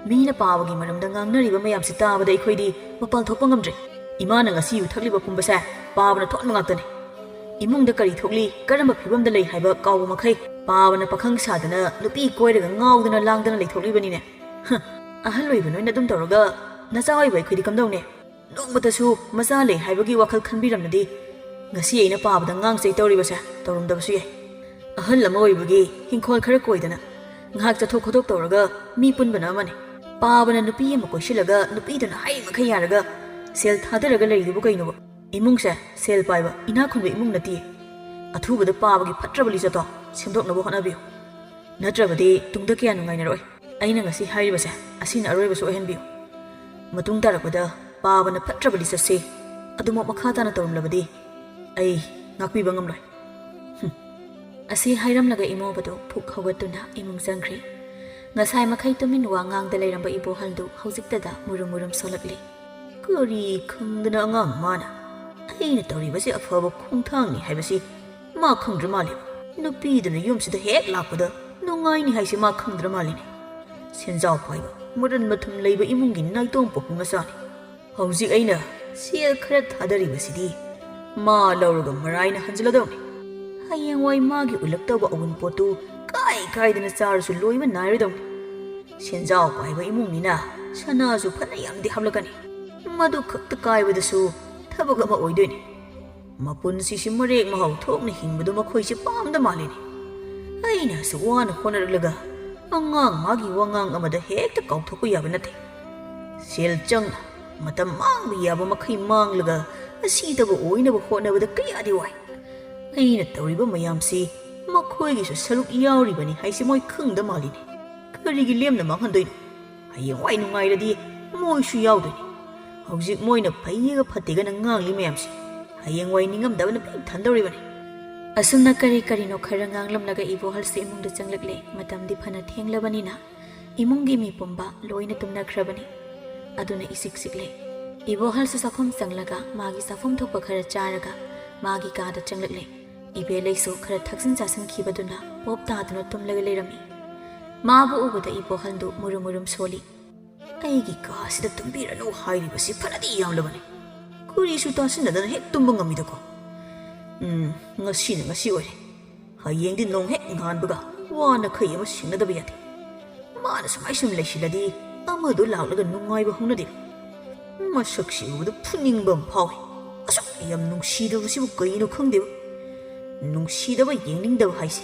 ꯃꯤꯅ ꯄꯥꯕꯒꯤ ꯃꯔꯝꯗ ꯉꯥꯡꯅꯔꯤꯕ ꯃꯌꯥꯝꯁꯤ ꯇꯥꯕꯗ ꯑꯩꯈꯣꯏꯗꯤ ꯃꯄꯥꯟ ꯊꯣꯛꯄ ꯉꯝꯗ꯭ꯔꯦ꯫ ꯏꯃꯥꯅ ꯉꯁꯤ ꯌꯨ ꯊꯛꯂꯤꯕ ꯄꯨꯝꯕꯁꯦ ꯄꯥꯕꯅ ꯊꯣꯛꯍꯟꯕ ꯉꯥꯛꯇꯅꯤ꯫ ꯏꯃꯨꯡꯗ ꯀꯔꯤ ꯊꯣꯛꯂꯤ, ꯀꯔꯝꯕ ꯐꯤꯕꯝꯗ ꯂꯩ ꯍꯥꯏꯕ ꯀꯥꯎꯕ ꯃꯈꯩ ꯄꯥꯕꯅ ꯄꯥꯈꯪ ꯁꯥꯗꯅ ꯅꯨꯄꯤ ꯀꯣꯏꯔꯒ ꯉꯥꯎꯗꯅ ꯂꯥꯡꯗꯅ ꯂꯩꯊꯣꯛꯂꯤꯕꯅꯤꯅꯦ꯫ ꯍ, ꯑꯍꯜ ꯑꯣꯏꯕ ꯅꯣꯏꯅ ꯑꯗꯨꯝ ꯇꯧꯔꯒ ꯅꯆꯥ ꯑꯣꯏꯕ ꯑꯩꯈꯣꯏꯗꯤ ꯀꯝꯗꯧꯅꯤ? ꯅꯣꯡꯃꯇꯁꯨ ꯃꯆꯥ ꯂꯩ ꯍꯥꯏꯕꯒꯤ ꯋꯥꯈꯜ ꯈꯟꯕꯤꯔꯝꯂꯗꯤ ꯉꯁꯤ ꯑꯩꯅ ꯄꯥꯕꯗ ꯉꯥꯡ ꯆꯩ ꯇꯧꯔꯤꯕꯁꯦ ꯇꯧꯔꯝꯗꯕꯁꯨ ꯌꯥꯏ꯫ ꯑꯍꯜ ꯑꯃ ꯑꯣꯏꯕꯒꯤ ꯍꯤꯡꯈꯣꯜ ꯈꯔ ꯀꯣꯏꯗꯅ ꯉꯥꯏꯍꯥꯛ ꯆꯠꯊꯣꯛ ꯈꯣꯠꯇꯣꯛ ꯇꯧꯔꯒ ꯃꯤ ꯄꯨꯟꯕꯅ ꯑꯃꯅꯤ꯫ ꯄꯥꯕꯅ ꯅꯨꯄꯤ ꯑꯃ ꯀꯣꯏꯁꯤꯜꯂꯒ ꯅꯨꯄꯤꯗꯨꯅ ꯍꯥꯏꯔꯤ ꯃꯈꯩ ꯌꯥꯔꯒ ꯁꯦꯜ ꯊꯥꯗꯔꯒ ꯂꯩꯔꯤꯗꯨꯕꯨ ꯀꯩꯅꯣꯕ? ꯏꯃꯨꯡꯁꯦ ꯁꯦꯜ ꯄꯥꯏꯕ ꯏꯅꯥꯛ ꯈꯨꯟꯕ ꯏꯃꯨꯡ ꯅꯠꯇꯦ꯫ ꯑꯊꯨꯕꯗ ꯄꯥꯕꯒꯤ ꯐꯠꯇ꯭ꯔꯕ ꯂꯤꯆꯠꯇꯣ ꯁꯦꯝꯗꯣꯛꯅꯕ ꯍꯣꯠꯅꯕꯤꯌꯨ꯫ ꯅꯠꯇ꯭ꯔꯕꯗꯤ ꯇꯨꯡꯗ ꯀꯌꯥ ꯅꯨꯡꯉꯥꯏꯅꯔꯣꯏ꯫ ꯑꯩꯅ ꯉꯁꯤ ꯍꯥꯏꯔꯤꯕꯁꯦ ꯑꯁꯤꯅ ꯑꯔꯣꯏꯕꯁꯨ ꯑꯣꯏꯍꯟꯕꯤꯌꯨ꯫ ꯃꯇꯨꯡ ꯇꯥꯔꯛꯄꯗ ꯄꯥꯕꯅ ꯐꯠꯇ꯭ꯔꯕ ꯂꯤꯆꯠꯁꯦ ꯑꯗꯨꯃꯛ ꯃꯈꯥ ꯇꯥꯅ ꯇꯧꯔꯝꯂꯕꯗꯤ ꯑꯩ ꯉꯥꯛꯄꯤꯕ ꯉꯝꯂꯣꯏ꯫ ꯍꯨꯝ꯫ ꯑꯁꯤ ꯍꯥꯏꯔꯝꯂꯒ ꯏꯃꯧꯕꯗꯨ ꯐꯨꯛ ꯍꯧꯒꯠꯇꯨꯅ ꯏꯃꯨꯡ ꯆꯪꯈ꯭ꯔꯤ꯫ ꯉꯁꯥꯏ ꯃꯈꯩ ꯇꯨꯃꯤꯟ ꯋꯥ ꯉꯥꯡꯗ ꯂꯩꯔꯝꯕ ꯏꯕꯣꯍꯜꯗꯨ ꯍꯧꯖꯤꯛꯇꯗ ꯃꯨꯔꯨꯝ ꯃꯨꯔꯨꯝ ꯁꯣꯜꯂꯛꯂꯤ꯫ ꯀꯔꯤ ꯈꯪꯗꯅ ꯑꯉꯥꯡ ꯃꯥꯅ? ꯑꯩꯅ ꯇꯧꯔꯤꯕꯁꯤ ꯑꯐꯕ ꯈꯣꯡꯊꯥꯡꯅꯤ ꯍꯥꯏꯕꯁꯤ ꯃꯥ ꯈꯪꯗ꯭ꯔ ꯃꯥꯜꯂꯦ꯫ ꯅꯨꯄꯤꯗꯨꯅ ꯌꯨꯝꯁꯤꯗ ꯍꯦꯛ ꯂꯥꯛꯄꯗ ꯅꯨꯡꯉꯥꯏꯅꯤ ꯍꯥꯏꯁꯤ ꯃꯥ ꯈꯪꯗ꯭ꯔ ꯃꯥꯜꯂꯤꯅꯦ꯫ ꯁꯦꯟꯖꯥꯎ ꯄꯥꯏꯕ, ꯃꯔꯟ ꯃꯊꯨꯝ ꯂꯩꯕ ꯏꯃꯨꯡꯒꯤ ꯅꯥꯏꯇꯣꯝ ꯄꯣꯛꯄꯤ ꯃꯆꯥꯅꯤ꯫ ꯍꯧꯖꯤꯛ ꯑꯩꯅ ꯁꯦꯜ ꯈꯔ ꯊꯥꯗꯔꯤꯕꯁꯤꯗꯤ ꯃꯥ ꯂꯧꯔꯒ ꯃꯔꯥꯏꯅ ꯍꯟꯖꯤꯜꯂꯗꯧꯅꯤ꯫ ꯍꯌꯦꯡꯋꯥꯏ ꯃꯥꯒꯤ ꯎꯠꯂꯛꯇꯧꯕ ꯑꯋꯨꯟꯄꯣꯠꯇꯨ ꯀꯥꯏ ꯀꯥꯏꯗꯅ ꯆꯥꯔꯁꯨ ꯂꯣꯏꯕ ꯅꯥꯏꯔꯣꯏꯗꯧꯅꯤ꯫ ꯁꯦꯟꯖꯥꯎ ꯄꯥꯏꯕ ꯏꯃꯨꯡꯅꯤꯅ ꯁꯅꯥꯁꯨ ꯐꯅ ꯌꯥꯝꯗꯤ ꯍꯥꯞꯂꯛꯀꯅꯤ꯫ ꯃꯗꯨ ꯈꯛꯇ ꯀꯥꯏꯕꯗꯁꯨ ꯊꯕꯛ ꯑꯃ ꯑꯣꯏꯗꯣꯏꯅꯤ꯫ ꯃꯄꯨꯟꯁꯤꯁꯤ ꯃꯔꯦꯛ ꯃꯍꯥꯎ ꯊꯣꯛꯅ ꯍꯤꯡꯕꯗꯨ ꯃꯈꯣꯏꯁꯦ ꯄꯥꯝꯗ ꯃꯥꯜꯂꯤꯅꯦ꯫ ꯑꯩꯅ ꯑꯁꯨꯛ ꯋꯥꯅ ꯍꯣꯠꯅꯔꯛꯂꯒ ꯑꯉꯥꯡ ꯃꯥꯒꯤ ꯋꯥꯉꯥꯡ ꯑꯃꯗ ꯍꯦꯛꯇ ꯀꯥꯎꯊꯣꯛꯄ ꯌꯥꯕ ꯅꯠꯇꯦ꯫ ꯁꯦꯜ ꯆꯪꯅ ꯃꯇꯝ ꯃꯥꯡꯕ ꯌꯥꯕ ꯃꯈꯩ ꯃꯥꯡꯂꯒ ꯑꯁꯤꯗꯕꯨ ꯑꯣꯏꯅꯕ ꯍꯣꯠꯅꯕꯗ ꯀꯌꯥꯗꯤ ꯋꯥꯏ꯫ ꯑꯩꯅ ꯇꯧꯔꯤꯕ ꯃꯌꯥꯝꯁꯤ ꯃꯈꯣꯏꯒꯤꯁꯨ ꯁꯔꯨꯛ ꯌꯥꯎꯔꯤꯕꯅꯤ ꯍꯥꯏꯁꯤ ꯃꯣꯏ ꯈꯪꯗ ꯃꯥꯜꯂꯤꯅꯦ꯫ ꯀꯔꯤꯒꯤ ꯂꯦꯝꯅ ꯃꯥꯡꯍꯟꯗꯣꯏꯅꯣ? ꯍꯌꯦꯡꯋꯥꯏ ꯅꯨꯡꯉꯥꯏꯔꯗꯤ ꯃꯣꯏꯁꯨ ꯌꯥꯎꯗꯣꯏꯅꯤ꯫ ꯍꯧꯖꯤꯛ ꯃꯣꯏꯅ ꯐꯩꯌꯦꯒ ꯐꯠꯇꯦꯒꯅ ꯉꯥꯡꯂꯤ ꯃꯌꯥꯝꯁꯤ ꯍꯌꯦꯡꯋꯥꯏ ꯅꯤꯡꯉꯝꯗꯕꯅ ꯄꯤꯛ ꯊꯟꯗꯧꯔꯤꯕꯅꯤ꯫ ꯑꯁꯨꯝꯅ ꯀꯔꯤ ꯀꯔꯤꯅꯣ ꯈꯔ ꯉꯥꯡꯂꯝꯂꯒ ꯏꯕꯣꯍꯜꯁꯨ ꯏꯃꯨꯡꯗ ꯆꯪꯂꯛꯂꯦ꯫ ꯃꯇꯝꯗꯤ ꯐꯅ ꯊꯦꯡꯂꯕꯅꯤꯅ ꯏꯃꯨꯡꯒꯤ ꯃꯤ ꯄꯨꯝꯕ ꯂꯣꯏꯅ ꯇꯨꯝꯅꯈ꯭ꯔꯕꯅꯤ꯫ ꯑꯗꯨꯅ ꯏꯆꯤꯛ ꯆꯤꯛꯂꯦ꯫ ꯏꯕꯣꯍꯜꯁꯨ ꯆꯥꯛꯈꯨꯝ ꯆꯪꯂꯒ ꯃꯥꯒꯤ ꯆꯥꯐꯝ ꯊꯣꯛꯄ ꯈꯔ ꯆꯥꯔꯒ ꯃꯥꯒꯤ ꯀꯥꯗ ꯆꯪꯂꯛꯂꯦ꯫ ꯏꯕꯦꯂꯩꯁꯨ ꯈꯔ ꯊꯛꯆꯤꯟ ꯆꯥꯁꯤꯟꯈꯤꯕꯗꯨꯅ ꯄꯣꯞ ꯇꯥꯗꯨꯅ ꯇꯨꯝꯂꯒ ꯂꯩꯔꯝꯃꯤ꯫ ꯃꯥꯕꯨ ꯎꯕꯗ ꯏꯕꯣꯍꯜꯗꯨ ꯃꯨꯔꯨꯝ ꯃꯨꯔꯨꯝ ꯁꯣꯜꯂꯤ꯫ "ꯑꯩꯒꯤ ꯀꯥꯁꯤꯗ ꯇꯨꯝꯕꯤꯔꯅꯨ ꯍꯥꯏꯔꯤꯕꯁꯤ ꯐꯅꯗꯤ ꯌꯥꯝꯂꯕꯅꯤ꯫ ꯀꯨꯔꯤꯁꯨ ꯇꯥꯁꯤꯟꯅꯗꯅ ꯍꯦꯛ ꯇꯨꯝꯕ ꯉꯝꯃꯤꯗꯀꯣ꯫ ꯎꯝ, ꯉꯁꯤꯅ ꯉꯁꯤ ꯑꯣꯏꯔꯦ꯫ ꯍꯌꯦꯡꯗꯤ ꯅꯣꯡ ꯍꯦꯛ ꯉꯥꯟꯕꯒ ꯋꯥ ꯅꯈꯩ ꯑꯃ ꯁꯤꯡꯅꯗꯕ ꯌꯥꯗꯦ꯫ ꯃꯥꯅ ꯁꯨꯃꯥꯏ ꯁꯨꯝ ꯂꯩꯁꯤꯜꯂꯗꯤ ꯑꯃꯗꯣ ꯂꯥꯛꯂꯒ ꯅꯨꯡꯉꯥꯏꯕ ꯍꯧꯅꯗꯦ꯫ ꯃꯁꯛꯁꯤ ꯎꯕꯗ ꯐꯨꯅꯤꯡꯕ ꯑꯃ ꯐꯥꯎꯏ꯫ ꯑꯁꯨꯛ ꯌꯥꯝ ꯅꯨꯡꯁꯤꯗꯕꯁꯤꯕꯨ ꯀꯩꯅꯣ ꯈꯪꯗꯦꯕ꯫ ꯅꯨꯡꯁꯤꯗꯕ ꯌꯦꯡꯅꯤꯡꯗꯕ ꯍꯥꯏꯁꯦ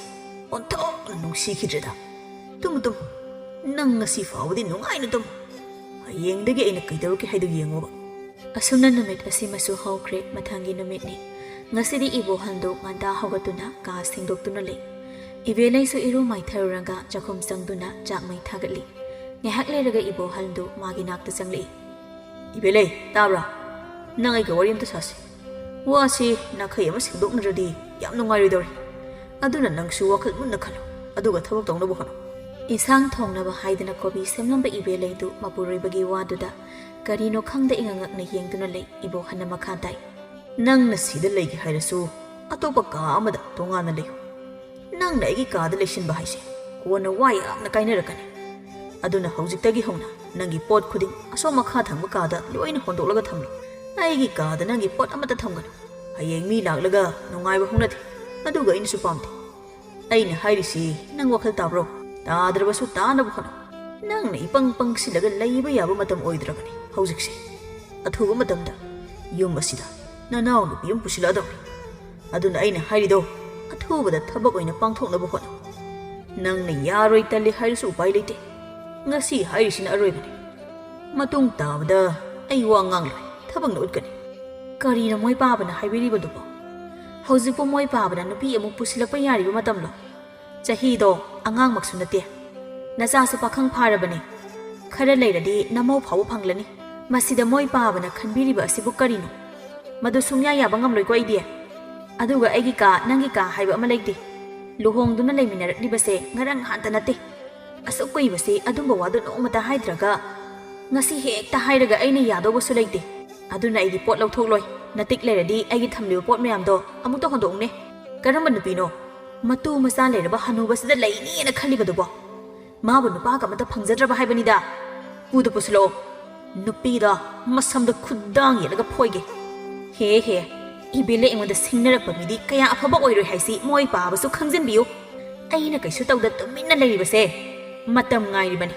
ꯑꯣꯟꯊꯣꯛꯅ ꯅꯨꯡꯁꯤꯈꯤꯗ꯭ꯔꯦꯗ꯫ Tamu, Tamu. ꯅꯪ ꯉꯁꯤ ꯐꯥꯎꯕꯗꯤ ꯅꯨꯡꯉꯥꯏꯅ ꯇꯨꯝꯃꯨ꯫ ꯍꯌꯦꯡꯗꯒꯤ ꯑꯩꯅ ꯀꯩꯗꯧꯔꯛꯀꯦ ꯍꯥꯏꯗꯨ ꯌꯦꯡꯉꯣꯕ꯫" ꯑꯁꯨꯝꯅ ꯅꯨꯃꯤꯠ ꯑꯁꯤꯃꯁꯨ ꯍꯧꯈ꯭ꯔꯦ꯫ ꯃꯊꯪꯒꯤ ꯅꯨꯃꯤꯠꯅꯤ꯫ ꯉꯁꯤꯗꯤ ꯏꯕꯣꯍꯜꯗꯨ ꯉꯟꯇꯥ ꯍꯧꯒꯠꯇꯨꯅ ꯀꯥ ꯁꯦꯡꯗꯣꯛꯇꯨꯅ ꯂꯩ꯫ ꯏꯕꯦꯂꯩꯁꯨ ꯏꯔꯨ ꯃꯥꯏꯊꯔꯨꯔꯒ ꯆꯥꯛꯈꯨꯝ ꯆꯪꯗꯨꯅ ꯆꯥꯛ ꯃꯩ ꯊꯥꯒꯠꯂꯤ꯫ ꯉꯥꯏꯍꯥꯛ ꯂꯩꯔꯒ ꯏꯕꯣꯍꯜꯗꯨ ꯃꯥꯒꯤ ꯅꯥꯛꯇ ꯆꯪꯂꯛꯏ꯫ "ꯏꯕꯦꯂꯩ, ꯇꯥꯕ꯭ꯔꯥ? ꯅꯪ ꯑꯩꯒ ꯋꯥꯔꯤ ꯑꯝꯇ ꯁꯥꯁꯤ꯫ ꯋꯥꯁꯤ ꯅꯥꯈꯩ ꯑꯃ ꯁꯦꯡꯗꯣꯛꯅꯗ꯭ꯔꯗꯤ ꯌꯥꯝ ꯅꯨꯡꯉꯥꯏꯔꯣꯏꯗꯧꯔꯤ꯫ ꯑꯗꯨꯅ ꯅꯪꯁꯨ ꯋꯥꯈꯜ ꯃꯨꯟꯅ ꯈꯜꯂꯨ, ꯑꯗꯨꯒ ꯊꯕꯛ ꯇꯧꯅꯕ ꯍꯣꯠꯅꯧ꯫" ꯏꯟꯁꯥꯡ ꯊꯣꯡꯅꯕ ꯍꯥꯏꯗꯅ ꯀꯣꯕꯤ ꯁꯦꯝꯂꯝꯕ ꯏꯕꯦꯂꯩꯗꯨ ꯃꯄꯨꯔꯣꯏꯕꯒꯤ ꯋꯥꯗꯨꯗ ꯀꯔꯤꯅꯣ ꯈꯪꯗ ꯏꯉꯛ ꯉꯛꯅ ꯌꯦꯡꯗꯨꯅ ꯂꯩ꯫ ꯏꯕꯣꯍꯜꯅ ꯃꯈꯥ ꯇꯥꯏ꯫ "ꯅꯪꯅ ꯁꯤꯗ ꯂꯩꯒꯦ ꯍꯥꯏꯔꯁꯨ ꯑꯇꯣꯞꯄ ꯀꯥ ꯑꯃꯗ ꯇꯣꯉꯥꯟꯅ ꯂꯩꯌꯨ꯫ ꯅꯪꯅ ꯑꯩꯒꯤ ꯀꯥꯗ ꯂꯩꯁꯤꯟꯕ ꯍꯥꯏꯁꯦ ꯀꯣꯟꯅ ꯋꯥ ꯌꯥꯝꯅ ꯀꯥꯏꯅꯔꯛꯀꯅꯤ꯫ ꯑꯗꯨꯅ ꯍꯧꯖꯤꯛꯇꯒꯤ ꯍꯧꯅ ꯅꯪꯒꯤ ꯄꯣꯠ ꯈꯨꯗꯤꯡ ꯑꯁꯣꯝ ꯃꯈꯥ ꯊꯪꯕ ꯀꯥꯗ ꯂꯣꯏꯅ ꯍꯣꯟꯗꯣꯛꯂꯒ ꯊꯝꯂꯨ꯫ ꯑꯩꯒꯤ ꯀꯥꯗ ꯅꯪꯒꯤ ꯄꯣꯠ ꯑꯃꯠꯇ ꯊꯝꯒꯅꯨ꯫ ꯍꯌꯦꯡ ꯃꯤ ꯂꯥꯛꯂꯒ ꯅꯨꯡꯉꯥꯏꯕ ꯍꯧꯅꯗꯦ꯫ ꯑꯗꯨꯒ ꯑꯩꯅꯁꯨ ꯄꯥꯝꯗꯦ꯫ ꯑꯩꯅ ꯍꯥꯏꯔꯤꯁꯤ ꯅꯪ ꯋꯥꯈꯜ ꯇꯥꯕ꯭ꯔꯣ? ꯇꯥꯗ꯭ꯔꯕꯁꯨ ꯇꯥꯅꯕ ꯍꯣꯠꯅꯧ꯫ ꯅꯪꯅ ꯏꯄꯪ ꯄꯪꯁꯤꯜꯂꯒ ꯂꯩꯕ ꯌꯥꯕ ꯃꯇꯝ ꯑꯣꯏꯗ꯭ꯔꯕꯅꯤ ꯍꯧꯖꯤꯛꯁꯦ꯫ ꯑꯊꯨꯕ ꯃꯇꯝꯗ ꯌꯨꯝ ꯑꯁꯤꯗ ꯅꯅꯥꯎ ꯅꯨꯄꯤ ꯑꯃ ꯄꯨꯁꯤꯜꯂꯛꯑꯗꯧꯅꯤ꯫ ꯑꯗꯨꯅ ꯑꯩꯅ ꯍꯥꯏꯔꯤꯗꯣ ꯑꯊꯨꯕꯗ ꯊꯕꯛ ꯑꯣꯏꯅ ꯄꯥꯡꯊꯣꯛꯅꯕ ꯍꯣꯠꯅꯧ꯫ ꯅꯪꯅ ꯌꯥꯔꯣꯏ ꯇꯜꯂꯤ ꯍꯥꯏꯔꯁꯨ ꯎꯄꯥꯏ ꯂꯩꯇꯦ꯫ ꯉꯁꯤ ꯍꯥꯏꯔꯤꯁꯤꯅ ꯑꯔꯣꯏꯕꯅꯤ꯫ ꯃꯇꯨꯡ ꯇꯥꯕꯗ ꯑꯩ ꯋꯥ ꯉꯥꯡꯂꯣꯏ, ꯊꯕꯛꯅ ꯎꯠꯀꯅꯤ꯫ ꯀꯔꯤꯅꯣ ꯃꯣꯏ ꯄꯥꯕꯅ ꯍꯥꯏꯕꯤꯔꯤꯕꯗꯨꯕꯣ? ꯍꯧꯖꯤꯛꯄꯨ ꯃꯣꯏ ꯄꯥꯕꯅ ꯅꯨꯄꯤ ꯑꯃꯨꯛ ꯄꯨꯁꯤꯜꯂꯛꯄ ꯌꯥꯔꯤꯕ ꯃꯇꯝꯂꯣ? ꯆꯍꯤꯗꯣ ꯑꯉꯥꯡꯃꯛꯁꯨ ꯅꯠꯇꯦ꯫ ꯅꯆꯥꯁꯨ ꯄꯥꯈꯪ ꯐꯥꯔꯕꯅꯤ꯫ ꯈꯔ ꯂꯩꯔꯗꯤ ꯅꯃꯧ ꯐꯥꯎꯕ ꯐꯪꯂꯅꯤ꯫ ꯃꯁꯤꯗ ꯃꯣꯏ ꯄꯥꯕꯅ ꯈꯟꯕꯤꯔꯤꯕ ꯑꯁꯤꯕꯨ ꯀꯔꯤꯅꯣ? ꯃꯗꯨ ꯁꯨꯡꯌꯥ ꯌꯥꯕ ꯉꯝꯂꯣꯏꯀꯣ ꯑꯩꯗꯤ꯫ ꯑꯗꯨꯒ ꯑꯩꯒꯤ ꯀꯥ, ꯅꯪꯒꯤ ꯀꯥ ꯍꯥꯏꯕ ꯑꯃ ꯂꯩꯇꯦ꯫ ꯂꯨꯍꯣꯡꯗꯨꯅ ꯂꯩꯃꯤꯟꯅꯔꯛꯂꯤꯕꯁꯦ ꯉꯔꯥꯡ ꯅꯍꯥꯟꯇ ꯅꯠꯇꯦ꯫ ꯑꯁꯨꯛ ꯀꯨꯏꯕꯁꯤ ꯑꯗꯨꯝꯕ ꯋꯥꯗꯨ ꯅꯣꯡꯃꯇ ꯍꯥꯏꯗ꯭ꯔꯒ ꯉꯁꯤ ꯍꯦꯛꯇ ꯍꯥꯏꯔꯒ ꯑꯩꯅ ꯌꯥꯗꯧꯕꯁꯨ ꯂꯩꯇꯦ꯫ ꯑꯗꯨꯅ ꯑꯩꯗꯤ ꯄꯣꯠ ꯂꯧꯊꯣꯛꯂꯣꯏ꯫ ꯅꯇꯤꯛ ꯂꯩꯔꯗꯤ ꯑꯩꯒꯤ ꯊꯝꯂꯤꯕ ꯄꯣꯠ ꯃꯌꯥꯝꯗꯣ ꯑꯃꯨꯛꯇ ꯍꯣꯟꯗꯣꯛꯎꯅꯦ꯫ ꯀꯔꯝꯕ ꯅꯨꯄꯤꯅꯣ? ꯃꯇꯨ ꯃꯆꯥ ꯂꯩꯔꯕ ꯍꯅꯨꯕꯁꯤꯗ ꯂꯩꯅꯤꯅ ꯈꯜꯂꯤꯕꯗꯨꯕꯣ? ꯃꯥꯕꯨ ꯅꯨꯄꯥꯒ ꯑꯃꯇ ꯐꯪꯖꯗ꯭ꯔꯕ ꯍꯥꯏꯕꯅꯤꯗ꯫ ꯄꯨꯗ ꯄꯨꯁꯤꯜꯂꯛꯑꯣ꯫ ꯅꯨꯄꯤꯗꯣ ꯃꯁꯝꯗ ꯈꯨꯗꯥꯡ ꯌꯦꯠꯂꯒ ꯐꯣꯏꯒꯦ꯫ ꯍꯦ ꯍꯦ, ꯏꯕꯦꯜꯂ ꯑꯩꯉꯣꯟꯗ ꯁꯤꯡꯅꯔꯛꯄ ꯃꯤꯗꯤ ꯀꯌꯥ ꯑꯐꯕ ꯑꯣꯏꯔꯣꯏ ꯍꯥꯏꯁꯤ ꯃꯣꯏ ꯄꯥꯕꯁꯨ ꯈꯪꯖꯤꯟꯕꯤꯌꯨ꯫ ꯑꯩꯅ ꯀꯩꯁꯨ ꯇꯧꯗ ꯇꯨꯃꯤꯟꯅ ꯂꯩꯔꯤꯕꯁꯦ ꯃꯇꯝ ꯉꯥꯏꯔꯤꯕꯅꯤ꯫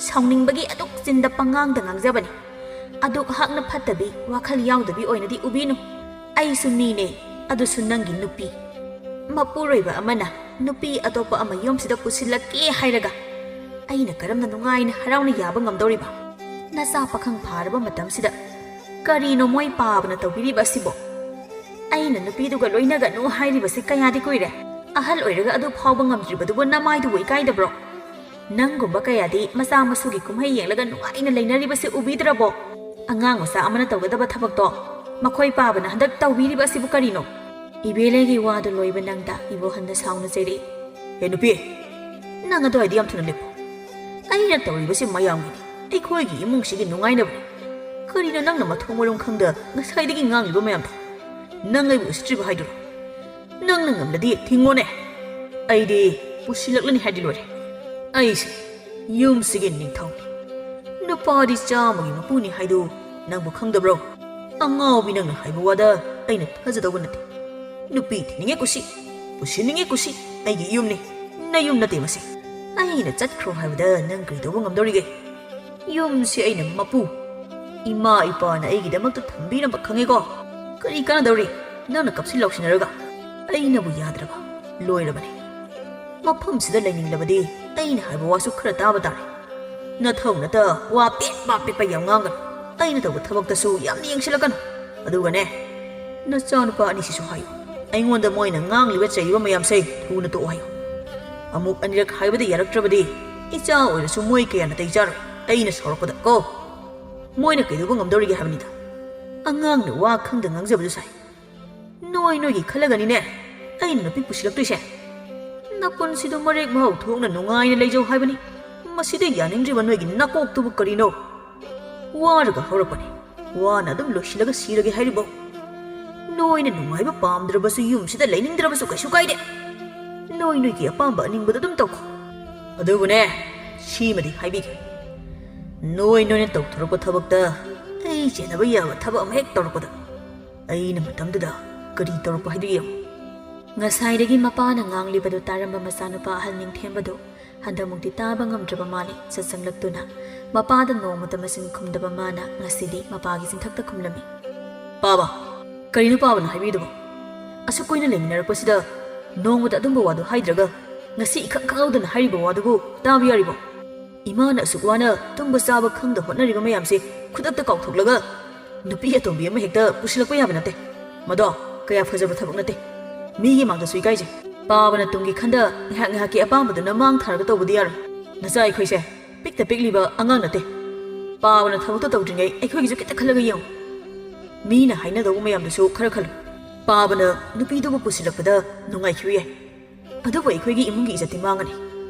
ꯁꯥꯎꯅꯤꯡꯕꯒꯤ ꯑꯗꯨꯛ ꯆꯤꯟꯗ ꯄꯉꯥꯡꯗ ꯉꯥꯡꯖꯕꯅꯤ꯫ ꯑꯗꯨꯛ ꯍꯥꯛꯅ ꯐꯠꯇꯕꯤ, ꯋꯥꯈꯜ ꯌꯥꯎꯗꯕꯤ ꯑꯣꯏꯅꯗꯤ ꯎꯕꯤꯅꯨ꯫ ꯑꯩꯁꯨ ꯃꯤꯅꯦ, ꯑꯗꯨꯁꯨ ꯅꯪꯒꯤ ꯅꯨꯄꯤ꯫ ꯃꯄꯨꯔꯣꯏꯕ ꯑꯃꯅ ꯅꯨꯄꯤ ꯑꯇꯣꯞꯄ ꯑꯃ ꯌꯨꯝꯁꯤꯗ ꯄꯨꯁꯤꯜꯂꯛꯀꯦ ꯍꯥꯏꯔꯒ ꯑꯩꯅ ꯀꯔꯝꯅ ꯅꯨꯡꯉꯥꯏꯅ ꯍꯔꯥꯎꯅ ꯌꯥꯕ ꯉꯝꯗꯧꯔꯤꯕ? ꯅꯆꯥ ꯄꯥꯈꯪ ꯐꯥꯔꯕ ꯃꯇꯝꯁꯤꯗ ꯀꯔꯤꯅꯣ ꯃꯣꯏ ꯄꯥꯕꯅ ꯇꯧꯕꯤꯔꯤꯕ ꯑꯁꯤꯕꯣ? ꯑꯩꯅ ꯅꯨꯄꯤꯗꯨꯒ ꯂꯣꯏꯅꯒꯅꯨ ꯍꯥꯏꯔꯤꯕꯁꯤ ꯀꯌꯥꯗꯤ ꯀꯨꯏꯔꯦ꯫ ꯑꯍꯜ ꯑꯣꯏꯔꯒ ꯑꯗꯨ ꯐꯥꯎꯕ ꯉꯝꯗ꯭ꯔꯤꯕꯗꯨꯕꯨ ꯅꯃꯥꯏꯗꯨꯕꯨ ꯏꯀꯥꯏꯗꯕ꯭ꯔꯣ? ꯅꯪꯒꯨꯝꯕ ꯀꯌꯥꯗꯤ ꯃꯆꯥ ꯃꯁꯨꯒꯤ ꯀꯨꯝꯍꯩ ꯌꯦꯡꯂꯒ ꯅꯨꯡꯉꯥꯏꯅ ꯂꯩꯅꯔꯤꯕꯁꯤ ꯎꯕꯤꯗ꯭ꯔꯕꯣ? ꯑꯉꯥꯡ ꯃꯆꯥ ꯑꯃꯅ ꯇꯧꯒꯗꯕ ꯊꯕꯛꯇꯣ ꯃꯈꯣꯏ ꯄꯥꯕꯅ ꯍꯟꯗꯛ ꯇꯧꯕꯤꯔꯤꯕ ꯑꯁꯤꯕꯨ ꯀꯔꯤꯅꯣ? ꯏꯕꯦꯂꯦꯒꯤ ꯋꯥꯗꯨ ꯂꯣꯏꯕ ꯅꯪꯗ ꯏꯕꯣꯍꯟꯅ ꯁꯥꯎꯅ ꯆꯩꯔꯛꯏ꯫ "ꯍꯦ ꯅꯨꯄꯤ, ꯅꯪ ꯑꯗꯨꯋꯥꯏꯗ ꯌꯥꯝ ꯊꯨꯅ ꯂꯦꯞꯄꯨ꯫ ꯑꯩꯅ ꯇꯧꯔꯤꯕꯁꯤ ꯃꯌꯥꯝꯒꯤꯅꯤ, ꯑꯩꯈꯣꯏꯒꯤ ꯏꯃꯨꯡꯁꯤꯒꯤ ꯅꯨꯡꯉꯥꯏꯅꯕꯅꯤ꯫ ꯀꯔꯤꯅꯣ ꯅꯪꯅ ꯃꯊꯣꯡ ꯃꯔꯝ ꯈꯪꯗ ꯉꯁꯥꯏꯗꯒꯤ ꯉꯥꯡꯂꯤꯕ ꯃꯌꯥꯝꯗꯣ? ꯅꯪ ꯑꯩꯕꯨ ꯎꯁꯤꯠꯇ꯭ꯔꯤꯕ ꯍꯥꯏꯗꯨꯔꯣ? ꯅꯪꯅ ꯉꯝꯂꯗꯤ ꯊꯤꯡꯉꯣꯅꯦ꯫ ꯑꯩꯗꯤ ꯄꯨꯁꯤꯜꯂꯛꯂꯅꯤ ꯍꯥꯏꯗꯤ ꯂꯣꯏꯔꯦ꯫ ꯑꯩꯁꯦ ꯌꯨꯝꯁꯤꯒꯤ ꯅꯤꯡꯊꯧꯅꯤ꯫ ꯅꯨꯄꯥꯗꯤ ꯆꯥꯝꯃꯒꯤ ꯃꯄꯨꯅꯤ ꯍꯥꯏꯗꯨ ꯅꯪꯕꯨ ꯈꯪꯗꯕ꯭ꯔꯣ? ꯑꯉꯥꯎꯕꯤ, ꯅꯪꯅ ꯍꯥꯏꯕ ꯋꯥꯗ ꯑꯩꯅ ꯊꯥꯖꯗꯧꯕ ꯅꯠꯇꯦ꯫ ꯅꯨꯄꯤ ꯊꯤꯅꯤꯡꯉꯦ ꯀꯨꯁꯤ, ꯄꯨꯁꯤꯟꯅꯤꯡꯉꯦ ꯀꯨꯁꯤ, ꯑꯩꯒꯤ ꯌꯨꯝꯅꯤ, ꯅꯌꯨꯝ ꯅꯠꯇꯦ ꯃꯁꯤ꯫ ꯑꯩꯅ ꯆꯠꯈ꯭ꯔꯣ ꯍꯥꯏꯕꯗ ꯅꯪ ꯀꯔꯤ ꯇꯧꯕ ꯉꯝꯗꯧꯔꯤꯒꯦ? ꯌꯨꯝꯁꯤ ꯑꯩꯅ ꯃꯄꯨ, ꯏꯃꯥ ꯏꯄꯥꯅ ꯑꯩꯒꯤꯗꯃꯛꯇ ꯊꯝꯕꯤꯔꯝꯕ ꯈꯪꯉꯦꯀꯣ? ꯀꯔꯤ ꯀꯥꯟꯅꯗꯧꯔꯤ ꯅꯪꯅ ꯀꯞꯁꯤꯟ ꯂꯥꯎꯁꯤꯟꯅꯔꯒ? ꯑꯩꯅꯕꯨ ꯌꯥꯗ꯭ꯔꯕ? ꯂꯣꯏꯔꯕꯅꯤ꯫ ꯃꯐꯝꯁꯤꯗ ꯂꯩꯅꯤꯡꯂꯕꯗꯤ ꯑꯩꯅ ꯍꯥꯏꯕ ꯋꯥꯁꯨ ꯈꯔ ꯇꯥꯕ ꯇꯥꯔꯦ꯫ ꯅꯊꯧ ꯅꯠꯇ ꯋꯥ ꯄꯦꯠ ꯄꯥ ꯄꯦꯠꯄ ꯌꯥꯝ ꯉꯥꯡꯒꯅꯨ꯫ ꯑꯩꯅ ꯇꯧꯕ ꯊꯕꯛꯇꯁꯨ ꯌꯥꯝꯅ ꯌꯦꯡꯁꯤꯜꯂꯛꯀꯅꯨ꯫ ꯑꯗꯨꯒꯅꯦ, ꯅꯆꯥꯅꯨꯄꯥ ꯑꯅꯤꯁꯤꯁꯨ ꯍꯥꯏꯌꯨ, ꯑꯩꯉꯣꯟꯗ ꯃꯣꯏꯅ ꯉꯥꯡꯂꯤꯕ ꯆꯩꯔꯤꯕ ꯃꯌꯥꯝꯁꯦ ꯊꯨꯅ ꯇꯣꯛꯑꯣ ꯍꯥꯏꯌꯨ꯫ ꯑꯃꯨꯛ ꯑꯅꯤꯔꯛ ꯍꯥꯏꯕꯗ ꯌꯥꯔꯛꯇ꯭ꯔꯕꯗꯤ ꯏꯆꯥ ꯑꯣꯏꯔꯁꯨ ꯃꯣꯏ ꯀꯌꯥ ꯅꯥꯇꯩ ꯆꯥꯔꯣꯏ꯫ ꯑꯩꯅ ꯁꯥꯎꯔꯛꯄꯗ ꯀꯣ, ꯃꯣꯏꯅ ꯀꯩꯗꯧꯕ ꯉꯝꯗꯧꯔꯤꯒꯦ ꯍꯥꯏꯕꯅꯤꯗ꯫ ꯑꯉꯥꯡꯅ ꯋꯥ ꯈꯪꯗ ꯉꯥꯡꯖꯕꯁꯨ ꯁꯥꯏ꯫ ꯅꯣꯏ ꯅꯣꯏꯒꯤ ꯈꯜꯂꯒꯅꯤꯅꯦ ꯑꯩꯅ ꯅꯨꯄꯤ ꯄꯨꯁꯤꯜꯂꯛꯇꯣꯏꯁꯦ꯫ ꯅꯄꯨꯟꯁꯤꯗꯣ ꯃꯔꯦꯛ ꯃꯍꯥꯎ ꯊꯣꯛꯅ ꯅꯨꯡꯉꯥꯏꯅ ꯂꯩꯖꯧ ꯍꯥꯏꯕꯅꯤ꯫ ꯃꯁꯤꯗ ꯌꯥꯅꯤꯡꯗ꯭ꯔꯤꯕ ꯅꯣꯏꯒꯤ ꯅꯀꯣꯛꯇꯨꯕꯨ ꯀꯔꯤꯅꯣ? ꯋꯥꯔꯒ ꯍꯧꯔꯛꯄꯅꯤ, ꯋꯥꯅ ꯑꯗꯨꯝ ꯂꯣꯏꯁꯤꯜꯂꯒ ꯁꯤꯔꯒꯦ ꯍꯥꯏꯔꯤꯕꯣ? ꯅꯣꯏꯅ ꯅꯨꯡꯉꯥꯏꯕ ꯄꯥꯝꯗ꯭ꯔꯕꯁꯨ, ꯌꯨꯝꯁꯤꯗ ꯂꯩꯅꯤꯡꯗ꯭ꯔꯕꯁꯨ ꯀꯩꯁꯨ ꯀꯥꯏꯗꯦ꯫ ꯅꯣꯏ ꯅꯣꯏꯒꯤ ꯑꯄꯥꯝꯕ ꯑꯅꯤꯡꯕꯗꯣ ꯑꯗꯨꯝ ꯇꯧꯈꯣ꯫ ꯑꯗꯨꯕꯨꯅꯦ, ꯁꯤꯃꯗꯤ ꯍꯥꯏꯕꯤꯒꯦ, ꯅꯣꯏ ꯅꯣꯏꯅ ꯇꯧꯊꯣꯔꯛꯄ ꯊꯕꯛꯇ ꯑꯩ ꯆꯦꯟꯅꯕ ꯌꯥꯕ ꯊꯕꯛ ꯑꯃ ꯍꯦꯛ ꯇꯧꯔꯛꯄꯗ, ꯑꯩꯅ ꯃꯇꯝꯗꯨꯗ ꯀꯔꯤ ꯇꯧꯔꯛꯄ ꯍꯥꯏꯗꯨ ꯌꯦꯡꯉꯨ꯫ ꯉꯁꯥꯏꯗꯒꯤ ꯃꯄꯥꯅ ꯉꯥꯡꯂꯤꯕꯗꯨ ꯇꯥꯔꯝꯕ ꯃꯆꯥꯅꯨꯄꯥ ꯑꯍꯜ ꯅꯤꯡꯊꯦꯝꯕꯗꯨ ꯍꯟꯗꯛꯃꯨꯛꯇꯤ ꯇꯥꯕ ꯉꯝꯗ꯭ꯔꯕ ꯃꯥꯜꯂꯦ꯫ ꯆꯠ ꯆꯪꯂꯛꯇꯨꯅ ꯃꯄꯥꯗ ꯅꯣꯡꯃꯇ ꯃꯆꯤꯟ ꯈꯨꯝꯗꯕ ꯃꯥꯅ ꯉꯁꯤꯗꯤ ꯃꯄꯥꯒꯤ ꯆꯤꯟꯊꯛꯇ ꯈꯨꯝꯂꯝꯃꯤ꯫ "ꯄꯥꯕ, ꯀꯔꯤꯅꯣ ꯄꯥꯕꯅ ꯍꯥꯏꯕꯤꯗꯨꯕꯣ? ꯑꯁꯨꯛ ꯀꯨꯏꯅ ꯂꯩꯃꯤꯟꯅꯔꯛꯄꯁꯤꯗ ꯅꯣꯡꯃꯇ ꯑꯗꯨꯝꯕ ꯋꯥꯗꯨ ꯍꯥꯏꯗ꯭ꯔꯒ ꯉꯁꯤ ꯏꯈꯪ ꯈꯪꯍꯧꯗꯅ ꯍꯥꯏꯔꯤꯕ ꯋꯥꯗꯨꯕꯨ ꯇꯥꯕ ꯌꯥꯔꯤꯕꯣ? ꯏꯃꯥꯅ ꯑꯁꯨꯛ ꯋꯥꯅ ꯇꯨꯝꯕ ꯆꯥꯕ ꯈꯪꯗ ꯍꯣꯠꯅꯔꯤꯕ ꯃꯌꯥꯝꯁꯦ ꯈꯨꯗꯛꯇ ꯀꯥꯎꯊꯣꯛꯂꯒ ꯅꯨꯄꯤ ꯑꯇꯣꯝꯕꯤ ꯑꯃ ꯍꯦꯛꯇ ꯄꯨꯁꯤꯜꯂꯛꯄ ꯌꯥꯕ ꯅꯠꯇꯦ꯫ ꯃꯗꯣ ꯀꯌꯥ ꯐꯖꯕ ꯊꯕꯛ ꯅꯠꯇꯦ꯫ ꯃꯤꯒꯤ ꯃꯥꯡꯗꯁꯨ ꯏꯀꯥꯏꯖꯩ꯫ ꯄꯥꯕꯅ ꯇꯨꯡꯒꯤ ꯈꯟꯗ ꯉꯥꯏꯍꯥꯛ ꯉꯥꯏꯍꯥꯛꯀꯤ ꯑꯄꯥꯝꯕꯗꯨꯅ ꯃꯥꯡ ꯊꯥꯔꯒ ꯇꯧꯕꯗꯤ ꯌꯥꯔꯣꯏ꯫ ꯅꯆꯥ ꯑꯩꯈꯣꯏꯁꯦ ꯄꯤꯛꯇ ꯄꯤꯛꯂꯤꯕ ꯑꯉꯥꯡ ꯅꯠꯇꯦ꯫ ꯄꯥꯕꯅ ꯊꯕꯛꯇꯣ ꯇꯧꯗ꯭ꯔꯤꯉꯩ ꯑꯩꯈꯣꯏꯒꯤꯁꯨ ꯈꯤꯇ ꯈꯜꯂꯒ ꯌꯦꯡꯉꯨ꯫ ꯃꯤꯅ ꯍꯥꯏꯅꯗꯧꯕ ꯃꯌꯥꯝꯗꯨꯁꯨ ꯈꯔ ꯈꯜꯂꯨ꯫ ꯄꯥꯕꯅ ꯅꯨꯄꯤꯗꯨꯕꯨ ꯄꯨꯁꯤꯜꯂꯛꯄꯗ ꯅꯨꯡꯉꯥꯏꯈꯤꯕ ꯌꯥꯏ, ꯑꯗꯨꯕꯨ ꯑꯩꯈꯣꯏꯒꯤ ꯏꯃꯨꯡꯒꯤ ꯏꯖꯠꯇꯤ ꯃꯥꯡꯉꯅꯤ꯫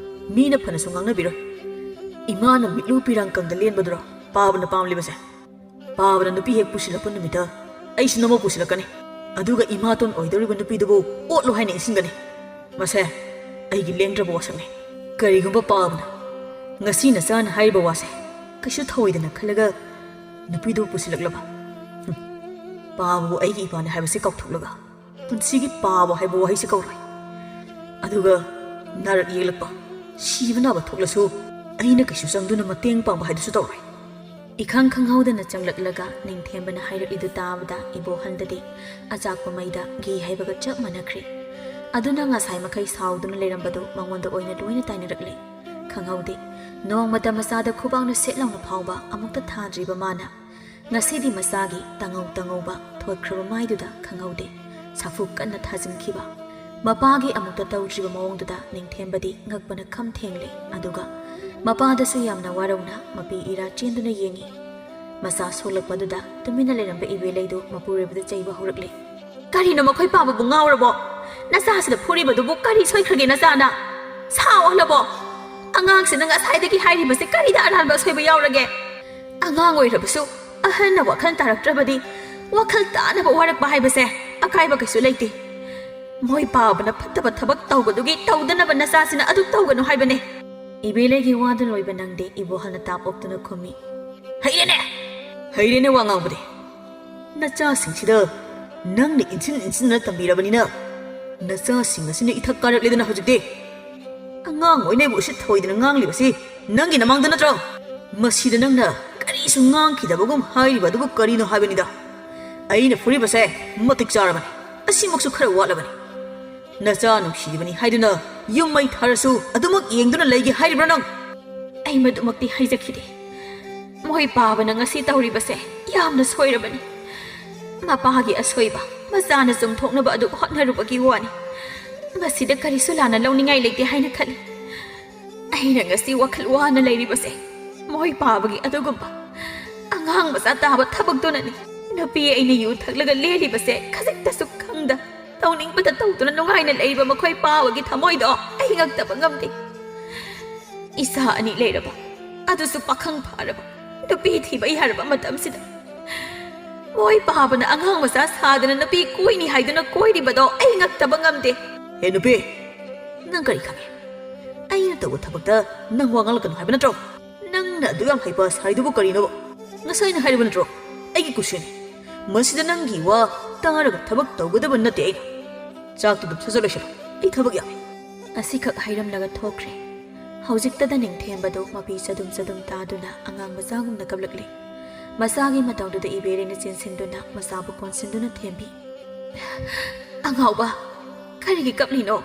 ꯃꯤꯅ ꯐꯅꯁꯨ ꯉꯥꯡꯅꯕꯤꯔꯣꯏ꯫ ꯏꯃꯥꯅ ꯃꯤꯠꯂꯨ ꯄꯤꯔꯥꯡ ꯀꯪꯗ ꯂꯦꯟꯕꯗꯨꯔꯣ ꯄꯥꯕꯅ ꯄꯥꯝꯂꯤꯕꯁꯦ? ꯄꯥꯕꯅ ꯅꯨꯄꯤ ꯍꯦꯛ ꯄꯨꯁꯤꯜꯂꯛꯄ ꯅꯨꯃꯤꯠꯇ ꯑꯩꯁꯨ ꯅꯃꯧ ꯄꯨꯁꯤꯜꯂꯛꯀꯅꯤ꯫ ꯑꯗꯨꯒ ꯏꯃꯥꯇꯣꯟ ꯑꯣꯏꯗꯧꯔꯤꯕ ꯅꯨꯄꯤꯗꯨꯕꯨ ꯑꯣꯠꯂꯨ ꯍꯥꯏꯅ ꯏꯟꯁꯤꯟꯒꯅꯤ꯫ ꯃꯁꯦ ꯑꯩꯒꯤ ꯂꯦꯡꯗ꯭ꯔꯕ ꯋꯥꯁꯛꯅꯤ꯫ ꯀꯔꯤꯒꯨꯝꯕ ꯄꯥꯕꯅ ꯉꯁꯤ ꯅꯆꯥꯅ ꯍꯥꯏꯔꯤꯕ ꯋꯥꯁꯦ ꯀꯩꯁꯨ ꯊꯧꯑꯣꯏꯗꯅ ꯈꯜꯂꯒ ꯅꯨꯄꯤꯗꯨꯕꯨ ꯄꯨꯁꯤꯜꯂꯛꯂꯕ? ꯍꯨꯝ, ꯄꯥꯕꯕꯨ ꯑꯩꯒꯤ ꯏꯄꯥꯅꯤ ꯍꯥꯏꯕꯁꯤ ꯀꯥꯎꯊꯣꯛꯂꯒ ꯄꯨꯟꯁꯤꯒꯤ ꯄꯥꯕ ꯍꯥꯏꯕ ꯋꯥꯍꯩꯁꯤ ꯀꯧꯔꯣꯏ꯫ ꯑꯗꯨꯒ ꯅꯥꯔꯛ ꯌꯦꯛꯂꯛꯄ, ꯁꯤꯕ ꯅꯥꯕ ꯊꯣꯛꯂꯁꯨ ꯑꯩꯅ ꯀꯩꯁꯨ ꯆꯪꯗꯨꯅ ꯃꯇꯦꯡ ꯄꯥꯡꯕ ꯍꯥꯏꯗꯨꯁꯨ ꯇꯧꯔꯣꯏ꯫ ꯏꯈꯪ ꯈꯪꯍꯧꯗꯅ ꯆꯪꯂꯛꯂꯒ ꯅꯤꯡꯊꯦꯝꯕꯅ ꯍꯥꯏꯔꯛꯂꯤꯗꯨ ꯇꯥꯕꯗ ꯏꯕꯣꯍꯜꯗꯗꯤ ꯑꯆꯥꯛꯄ ꯃꯩꯗ ꯘꯤ ꯍꯩꯕꯒ ꯆꯞ ꯃꯥꯟꯅꯈ꯭ꯔꯦ꯫ ꯑꯗꯨꯅ ꯉꯁꯥꯏ ꯃꯈꯩ ꯁꯥꯎꯗꯨꯅ ꯂꯩꯔꯝꯕꯗꯨ ꯃꯉꯣꯟꯗ ꯑꯣꯏꯅ ꯂꯣꯏꯅ ꯇꯥꯏꯅꯔꯛꯂꯦ꯫ ꯈꯪꯍꯧꯗꯦ꯫ ꯅꯣꯡꯃꯇ ꯃꯆꯥꯗ ꯈꯨꯕꯥꯛꯅ ꯁꯦꯠ ꯂꯥꯎꯅ ꯐꯥꯎꯕ ꯑꯃꯨꯛꯇ ꯊꯥꯗ꯭ꯔꯤꯕ ꯃꯥꯅ ꯉꯁꯤꯗꯤ ꯃꯆꯥꯒꯤ ꯇꯉꯧ ꯇꯉꯧꯕ ꯊꯣꯠꯈ꯭ꯔꯕ ꯃꯥꯏꯗꯨꯗ ꯈꯪꯍꯧꯗꯦ ꯁꯥꯐꯨ ꯀꯟꯅ ꯊꯥꯖꯤꯟꯈꯤꯕ꯫ ꯃꯄꯥꯒꯤ ꯑꯃꯨꯛꯇ ꯇꯧꯗ꯭ꯔꯤꯕ ꯃꯑꯣꯡꯗꯨꯗ ꯅꯤꯡꯊꯦꯝꯕꯗꯤ ꯉꯛꯄꯅ ꯈꯝ ꯊꯦꯡꯂꯦ꯫ ꯑꯗꯨꯒ ꯃꯄꯥꯗꯁꯨ ꯌꯥꯝꯅ ꯋꯥꯔꯧꯅ ꯃꯄꯤ ꯏꯔꯥ ꯆꯦꯟꯗꯨꯅ ꯌꯦꯡꯉꯤ꯫ ꯃꯆꯥ ꯁꯣꯛꯂꯛꯄꯗꯨꯗ ꯇꯨꯃꯤꯟꯅ ꯂꯩꯔꯝꯕ ꯏꯕꯦꯂꯩꯗꯨ ꯃꯄꯨꯔꯣꯏꯕꯗ ꯆꯩꯕ ꯍꯧꯔꯛꯂꯦ꯫ "ꯀꯔꯤꯅꯣ ꯃꯈꯣꯏ ꯄꯥꯕꯕꯨ ꯉꯥꯎꯔꯕꯣ? ꯅꯆꯥꯁꯤꯗ ꯐꯨꯔꯤꯕꯗꯨꯕꯨ ꯀꯔꯤ ꯁꯣꯏꯈ꯭ꯔꯒꯦ ꯅꯆꯥꯅ? ꯁꯥꯎꯍꯜꯂꯕꯣ? ꯑꯉꯥꯡꯁꯤꯅ ꯉꯁꯥꯏꯗꯒꯤ ꯍꯥꯏꯔꯤꯕꯁꯦ ꯀꯔꯤꯗ ꯑꯔꯥꯟꯕ ꯑꯁꯣꯏꯕ ꯌꯥꯎꯔꯒꯦ? ꯑꯉꯥꯡ ꯑꯣꯏꯔꯕꯁꯨ ꯑꯍꯜꯅ ꯋꯥꯈꯜ ꯇꯥꯔꯛꯇ꯭ꯔꯕꯗꯤ ꯋꯥꯈꯜ ꯇꯥꯅꯕ ꯋꯥꯔꯛꯄ ꯍꯥꯏꯕꯁꯦ ꯑꯀꯥꯏꯕ ꯀꯩꯁꯨ ꯂꯩꯇꯦ꯫ ꯃꯣꯏ ꯄꯥꯕꯅ ꯐꯠꯇꯕ ꯊꯕꯛ ꯇꯧꯕꯗꯨꯒꯤ ꯇꯧꯗꯅꯕ ꯅꯆꯥꯁꯤꯅ ꯑꯗꯨ ꯇꯧꯒꯅꯨ ꯍꯥꯏꯕꯅꯦ꯫" ꯏꯕꯦꯂꯩꯒꯤ ꯋꯥꯗꯨ ꯂꯣꯏꯕ ꯅꯪꯗꯦ ꯏꯕꯣꯍꯜꯅ ꯇꯥꯞ ꯑꯣꯛꯇꯨꯅ ꯈꯨꯝꯃꯤ꯫ "ꯍꯩꯔꯦꯅꯦ! ꯍꯩꯔꯦꯅꯦ ꯋꯥ ꯉꯥꯡꯕꯗꯤ! ꯅꯆꯥꯁꯤꯡꯁꯤꯗ ꯅꯪꯅ ꯏꯟꯁꯤꯟ ꯏꯟꯁꯤꯟꯗꯨꯅ ꯇꯝꯕꯤꯔꯕꯅꯤꯅ ꯅꯆꯥꯁꯤꯡ ꯑꯁꯤꯅ ꯏꯊꯛ ꯀꯥꯔꯛꯂꯦꯗꯅ ꯍꯧꯖꯤꯛꯇꯤ꯫ ꯑꯉꯥꯡ ꯑꯣꯏꯅ ꯑꯩꯕꯨ ꯎꯁꯤꯠ ꯊꯑꯣꯏꯗꯅ ꯉꯥꯡꯂꯤꯕꯁꯤ ꯅꯪꯒꯤ ꯅꯃꯥꯡꯗ ꯅꯠꯇ꯭ꯔꯣ? ꯃꯁꯤꯗ ꯅꯪꯅ ꯀꯔꯤꯁꯨ ꯉꯥꯡꯈꯤꯗꯕꯒꯨꯝ ꯍꯥꯏꯔꯤꯕ ꯑꯗꯨꯕꯨ ꯀꯔꯤꯅꯣ ꯍꯥꯏꯕꯅꯤꯗ꯫ ꯑꯩꯅ ꯐꯨꯔꯤꯕꯁꯦ ꯃꯇꯤꯛ ꯆꯥꯔꯕꯅꯤ꯫ ꯑꯁꯤꯃꯛꯁꯨ ꯈꯔ ꯋꯥꯠꯂꯕꯅꯤ꯫ ꯅꯆꯥ ꯅꯨꯡꯁꯤꯔꯤꯕꯅꯤ ꯍꯥꯏꯗꯨꯅ ꯌꯨꯝ ꯃꯩ ꯊꯥꯔꯁꯨ ꯑꯗꯨꯃꯛ ꯌꯦꯡꯗꯨꯅ ꯂꯩꯒꯦ ꯍꯥꯏꯔꯤꯕ꯭ꯔꯥ ꯅꯪ?" "ꯑꯩ ꯃꯗꯨꯃꯛꯇꯤ ꯍꯥꯏꯖꯈꯤꯗꯦ꯫ ꯃꯣꯏ ꯄꯥꯕꯅ ꯉꯁꯤ ꯇꯧꯔꯤꯕꯁꯦ ꯌꯥꯝꯅ ꯁꯣꯏꯔꯕꯅꯤ꯫ ꯃꯄꯥꯒꯤ ꯑꯁꯣꯏꯕ ꯃꯆꯥꯅ ꯆꯨꯝꯊꯣꯛꯅꯕ ꯑꯗꯨ ꯍꯣꯠꯅꯔꯨꯕꯒꯤ ꯋꯥꯅꯤ꯫ ꯃꯁꯤꯗ ꯀꯔꯤꯁꯨ ꯂꯥꯟꯅ ꯂꯧꯅꯤꯡꯉꯥꯏ ꯂꯩꯇꯦ ꯍꯥꯏꯅ ꯈꯜꯂꯤ꯫ ꯑꯩꯅ ꯉꯁꯤ ꯋꯥꯈꯜ ꯋꯥꯅ ꯂꯩꯔꯤꯕꯁꯦ ꯃꯣꯏ ꯄꯥꯕꯒꯤ ꯑꯗꯨꯒꯨꯝꯕ ꯑꯉꯥꯡ ꯃꯆꯥ ꯇꯥꯕ ꯊꯕꯛꯇꯨꯅꯅꯤ꯫ ꯅꯨꯄꯤ ꯑꯩꯅ ꯌꯨ ꯊꯛꯂꯒ ꯂꯦꯜꯂꯤꯕꯁꯦ ꯈꯖꯤꯛꯇꯁꯨ ꯈꯪꯗ ꯇꯧꯅꯤꯡꯕꯗ ꯇꯧꯗꯨꯅ ꯅꯨꯡꯉꯥꯏꯅ ꯂꯩꯔꯤꯕ ꯃꯈꯣꯏ ꯄꯥꯕꯒꯤ ꯊꯃꯣꯏꯗꯣ ꯑꯩ ꯉꯛꯇꯕ ꯉꯝꯗꯦ꯫ ꯏꯆꯥ ꯑꯅꯤ ꯂꯩꯔꯕ, ꯑꯗꯨꯁꯨ ꯄꯥꯈꯪ ꯐꯥꯔꯕ, ꯅꯨꯄꯤ ꯊꯤꯕ ꯌꯥꯔꯕ ꯃꯇꯝꯁꯤꯗ ꯃꯣꯏ ꯄꯥꯕꯅ ꯑꯉꯥꯡ ꯃꯆꯥ ꯁꯥꯗꯅ ꯅꯨꯄꯤ ꯀꯣꯏꯅꯤ ꯍꯥꯏꯗꯨꯅ ꯀꯣꯏꯔꯤꯕꯗꯣ ꯑꯩ ꯉꯛꯇꯕ ꯉꯝꯗꯦ꯫" "ꯍꯦ ꯅꯨꯄꯤ, ꯅꯪ ꯀꯔꯤ ꯈꯪꯉꯦ? ꯑꯩꯅ ꯇꯧꯕ ꯊꯕꯛꯇ ꯅꯪ ꯋꯥ ꯉꯥꯡꯂꯛꯀꯅꯨ ꯍꯥꯏꯕ ꯅꯠꯇ꯭ꯔꯣ? ꯅꯪꯅ ꯑꯗꯨ ꯌꯥꯝ ꯍꯩꯄꯥ ꯁꯥꯔꯤꯗꯨꯕꯨ ꯀꯔꯤꯅꯣꯕ? ꯉꯁꯥꯏꯅ ꯍꯥꯏꯔꯕ ꯅꯠꯇ꯭ꯔꯣ ꯑꯩꯒꯤ ꯀꯨꯁꯤꯅꯤ? ꯃꯁꯤꯗ ꯅꯪꯒꯤ ꯋꯥ ꯇꯥꯔꯒ ꯊꯕꯛ ꯇꯧꯒꯗꯕ ꯅꯠꯇꯦ ꯑꯩꯅ꯫ ꯆꯥꯛꯇꯨ ꯑꯗꯨꯝ ꯁꯠ ꯁꯠ ꯂꯣꯏꯁꯤꯜꯂꯣ, ꯑꯩ ꯊꯕꯛ ꯌꯥꯝꯃꯤ꯫" ꯑꯁꯤꯈꯛ ꯍꯥꯏꯔꯝꯂꯒ ꯊꯣꯛꯈ꯭ꯔꯦ꯫ ꯍꯧꯖꯤꯛꯇꯗ ꯅꯤꯡꯊꯦꯝꯕꯗꯨ ꯃꯄꯤ ꯆꯗꯨꯝ ꯆꯗꯨꯝ ꯇꯥꯗꯨꯅ ꯑꯉꯥꯡ ꯃꯆꯥꯒꯨꯝꯅ ꯀꯞꯂꯛꯂꯦ꯫ ꯃꯆꯥꯒꯤ ꯃꯇꯧꯗꯨꯗ ꯏꯕꯦꯔꯩꯅ ꯆꯦꯟꯁꯤꯟꯗꯨꯅ ꯃꯆꯥꯕꯨ ꯀꯣꯟꯁꯤꯟꯗꯨꯅ ꯊꯦꯝꯕꯤ꯫ "ꯑꯉꯥꯎꯕ, ꯀꯔꯤꯒꯤ ꯀꯞꯂꯤꯅꯣ?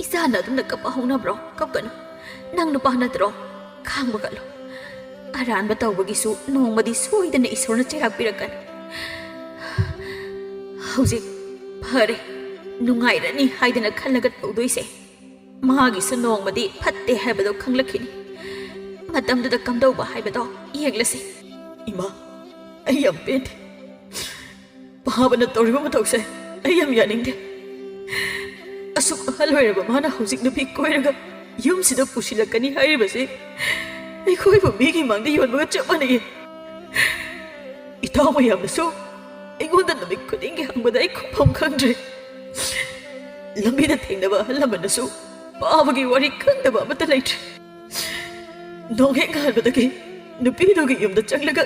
ꯏꯆꯥꯅ ꯑꯗꯨꯝꯅ ꯀꯞꯄ ꯍꯧꯅꯕ꯭ꯔꯣ? ꯀꯞꯀꯅꯨ꯫ ꯅꯪ ꯅꯨꯄꯥ ꯅꯠꯇ꯭ꯔꯣ? ꯈꯥꯡꯕ ꯀꯜꯂꯨ꯫ ꯑꯔꯥꯟꯕ ꯇꯧꯕꯒꯤꯁꯨ ꯅꯣꯡꯃꯗꯤ ꯁꯣꯏꯗꯅ ꯏꯁꯣꯔꯅ ꯆꯩꯔꯥꯛ ꯄꯤꯔꯛꯀꯅꯤ꯫ ꯍꯧꯖꯤꯛ ꯐꯔꯦ, ꯅꯨꯡꯉꯥꯏꯔꯅꯤ ꯍꯥꯏꯗꯅ ꯈꯜꯂꯒ ꯇꯧꯗꯣꯏꯁꯦ, ꯃꯥꯒꯤꯁꯨ ꯅꯣꯡꯃꯗꯤ ꯐꯠꯇꯦ ꯍꯥꯏꯕꯗꯣ ꯈꯪꯂꯛꯈꯤꯅꯤ꯫ ꯃꯇꯝꯗꯨꯗ ꯀꯝꯗꯧꯕ ꯍꯥꯏꯕꯗꯣ ꯌꯦꯡꯂꯁꯤ꯫ ꯏꯃꯥ, ꯑꯩ ꯌꯥꯝ ꯄꯦꯟꯗꯦ꯫ ꯄꯥꯕꯅ ꯇꯧꯔꯤꯕ ꯃꯇꯧꯁꯦ ꯑꯩ ꯌꯥꯝ ꯌꯥꯅꯤꯡꯗꯦ꯫ ꯑꯁꯨꯛ ꯑꯍꯜ ꯑꯣꯏꯔꯕ ꯃꯥꯅ ꯍꯧꯖꯤꯛ ꯅꯨꯄꯤ ꯀꯣꯏꯔꯒ ꯌꯨꯝꯁꯤꯗ ꯄꯨꯁꯤꯜꯂꯛꯀꯅꯤ ꯍꯥꯏꯔꯤꯕꯁꯤ ꯑꯩꯈꯣꯏꯕꯨ ꯃꯤꯒꯤ ꯃꯥꯡꯗ ꯌꯣꯟꯕꯒ ꯆꯞ ꯃꯥꯟꯅꯩꯌꯦ꯫ ꯏꯇꯥꯎ ꯃꯌꯥꯝꯅꯁꯨ ꯑꯩꯉꯣꯟꯗ ꯅꯨꯃꯤꯠ ꯈꯨꯗꯤꯡꯒꯤ ꯍꯪꯕꯗ ꯑꯩ ꯈꯨꯝꯐꯝ ꯈꯪꯗ꯭ꯔꯦ꯫ ꯂꯝꯕꯤꯗ ꯊꯦꯡꯅꯕ ꯑꯍꯜ ꯂꯃꯟꯅꯁꯨ ꯄꯥꯕꯒꯤ ꯋꯥꯔꯤ ꯈꯪꯗꯕ ꯑꯃꯠꯇ ꯂꯩꯇ꯭ꯔꯦ꯫ ꯅꯣꯡꯍꯦꯛ ꯉꯥꯟꯕꯗꯒꯤ ꯅꯨꯄꯤꯗꯨꯒꯤ ꯌꯨꯝꯗ ꯆꯪꯂꯒ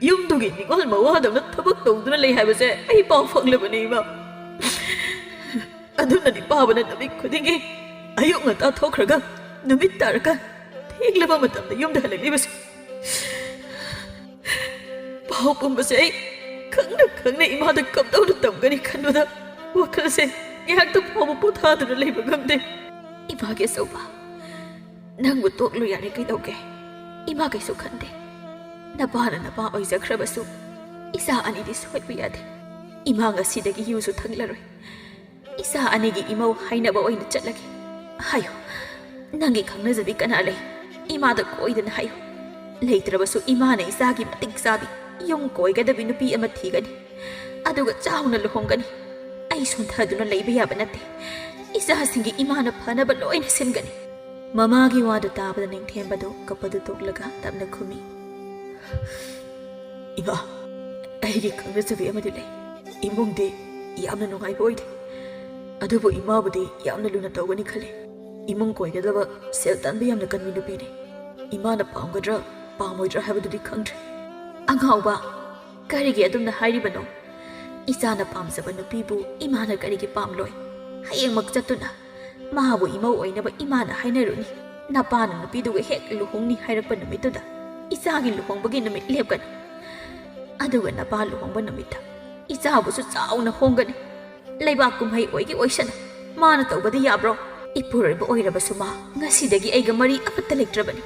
ꯌꯨꯝꯗꯨꯒꯤ ꯅꯤꯡꯉꯣꯜ ꯃꯋꯥꯗꯧꯅ ꯊꯕꯛ ꯇꯧꯗꯨꯅ ꯂꯩ ꯍꯥꯏꯕꯁꯦ ꯑꯩ ꯄꯥꯎ ꯐꯪꯂꯕꯅꯤ, ꯏꯃꯥ꯫ ꯑꯗꯨꯅꯅꯤ ꯄꯥꯕꯅ ꯅꯨꯃꯤꯠ ꯈꯨꯗꯤꯡꯒꯤ ꯑꯌꯨꯛ ꯉꯟꯇꯥ ꯊꯣꯛꯈ꯭ꯔꯒ ꯅꯨꯃꯤꯠ ꯇꯥꯔꯒ ꯊꯦꯡꯂꯕ ꯃꯇꯝꯗ ꯌꯨꯝꯗ ꯍꯜꯂꯛꯂꯤꯕꯁꯦ꯫ ꯄꯥꯎ ꯄꯨꯝꯕꯁꯦ ꯑꯩ ꯈꯪꯅ ꯈꯪꯅ ꯏꯃꯥꯗ ꯀꯝꯗꯧꯅ ꯇꯝꯒꯅꯤ ꯈꯟꯕꯗ ꯋꯥꯈꯜꯁꯦ ꯉꯥꯏꯍꯥꯛꯇ ꯐꯥꯎꯕ ꯄꯣꯊꯥꯗꯨꯅ ꯂꯩꯕ ꯉꯝꯗꯦ꯫ ꯏꯃꯥꯒꯤ ꯑꯆꯧꯕ, ꯅꯪꯕꯨ ꯇꯣꯛꯂꯨ ꯌꯥꯔꯦ, ꯀꯩꯗꯧꯒꯦ? ꯏꯃꯥ ꯀꯩꯁꯨ ꯈꯟꯗꯦ꯫ ꯅꯄꯥꯅ ꯅꯄꯥ ꯑꯣꯏꯖꯈ꯭ꯔꯕꯁꯨ ꯏꯆꯥ ꯑꯅꯤꯗꯤ ꯁꯣꯏꯕ ꯌꯥꯗꯦ꯫ ꯏꯃꯥ ꯉꯁꯤꯗꯒꯤ ꯌꯨꯁꯨ ꯊꯛꯂꯔꯣꯏ꯫ ꯏꯆꯥ ꯑꯅꯤꯒꯤ ꯏꯃꯧ ꯍꯥꯏꯅꯕ ꯑꯣꯏꯅ ꯆꯠꯂꯒꯦ꯫ ꯍꯥꯏꯌꯨ, ꯅꯪꯒꯤ ꯈꯪꯅꯖꯕꯤ ꯀꯅꯥ ꯂꯩ? ꯏꯃꯥꯗ ꯀꯣꯏꯗꯅ ꯍꯥꯏꯌꯨ꯫ ꯂꯩꯇ꯭ꯔꯕꯁꯨ ꯏꯃꯥꯅ ꯏꯆꯥꯒꯤ ꯃꯇꯤꯛ ꯆꯥꯕꯤ, ꯌꯨꯝ ꯀꯣꯏꯒꯗꯕꯤ ꯅꯨꯄꯤ ꯑꯃ ꯊꯤꯒꯅꯤ꯫ ꯑꯗꯨꯒ ꯆꯥꯎꯅ ꯂꯨꯍꯣꯡꯒꯅꯤ꯫ ꯑꯩ ꯁꯣꯟꯊꯗꯨꯅ ꯂꯩꯕ ꯌꯥꯕ ꯅꯠꯇꯦ꯫ ꯏꯆꯥꯁꯤꯡꯒꯤ ꯏꯃꯥꯅ ꯐꯅꯕ ꯂꯣꯏꯅ ꯁꯤꯟꯒꯅꯤ꯫ ꯃꯃꯥꯒꯤ ꯋꯥꯗꯨ ꯇꯥꯕꯗ ꯅꯤꯡꯊꯦꯝꯕꯗꯨ ꯀꯞꯄꯗꯨ ꯇꯣꯛꯂꯒ ꯇꯞꯅ ꯈꯨꯝꯃꯤ꯫ ꯏꯃꯥ, ꯑꯩꯒꯤ ꯈꯪꯅꯖꯕꯤ ꯑꯃꯗꯤ ꯂꯩ꯫ ꯏꯃꯨꯡꯗꯤ ꯌꯥꯝꯅ ꯅꯨꯡꯉꯥꯏꯕ ꯑꯣꯏꯗꯦ, ꯑꯗꯨꯕꯨ ꯏꯃꯥꯕꯨꯗꯤ ꯌꯥꯝꯅ ꯂꯨꯅ ꯇꯧꯒꯅꯤ ꯈꯜꯂꯤ꯫ ꯏꯃꯨꯡ ꯀꯣꯏꯒꯗꯕ ꯁꯦꯜ ꯇꯥꯟꯕ ꯌꯥꯝꯅ ꯀꯟꯕꯤ ꯅꯨꯄꯤꯅꯤ꯫ ꯏꯃꯥꯅ ꯄꯥꯝꯒꯗ꯭ꯔꯥ ꯄꯥꯝꯃꯣꯏꯗ꯭ꯔꯥ ꯍꯥꯏꯕꯗꯨꯗꯤ ꯈꯪꯗ꯭ꯔꯦ꯫ ꯑꯉꯥꯎꯕ, ꯀꯔꯤꯒꯤ ꯑꯗꯨꯝꯅ ꯍꯥꯏꯔꯤꯕꯅꯣ? ꯏꯆꯥꯅ ꯄꯥꯝꯖꯕ ꯅꯨꯄꯤꯕꯨ ꯏꯃꯥꯅ ꯀꯔꯤꯒꯤ ꯄꯥꯝꯂꯣꯏ? ꯍꯌꯦꯡꯃꯛ ꯆꯠꯇꯨꯅ ꯃꯥꯕꯨ ꯏꯃꯧ ꯑꯣꯏꯅꯕ ꯏꯃꯥꯅ ꯍꯥꯏꯅꯔꯨꯅꯤ꯫ ꯅꯄꯥꯅ ꯅꯨꯄꯤꯗꯨꯒ ꯍꯦꯛ ꯂꯨꯍꯣꯡꯅꯤ ꯍꯥꯏꯔꯛꯄ ꯅꯨꯃꯤꯠꯇꯨꯗ ꯏꯆꯥꯒꯤ ꯂꯨꯍꯣꯡꯕꯒꯤ ꯅꯨꯃꯤꯠ ꯂꯦꯞꯀꯅꯤ꯫ ꯑꯗꯨꯒ ꯅꯄꯥ ꯂꯨꯍꯣꯡꯕ ꯅꯨꯃꯤꯠꯇ ꯏꯆꯥꯕꯨꯁꯨ ꯆꯥꯎꯅ ꯍꯣꯡꯒꯅꯤ꯫ ꯂꯩꯕꯥꯛ ꯀꯨꯝꯍꯩ ꯑꯣꯏꯒꯤ ꯑꯣꯏꯁꯅꯨ, ꯃꯥꯅ ꯇꯧꯕꯗꯤ ꯌꯥꯕ꯭ꯔꯣ? ꯏꯄꯨꯔꯣꯏꯕ ꯑꯣꯏꯔꯕꯁꯨ ꯃꯥ ꯉꯁꯤꯗꯒꯤ ꯑꯩꯒ ꯃꯔꯤ ꯑꯃꯠꯇ ꯂꯩꯇ꯭ꯔꯕꯅꯤ꯫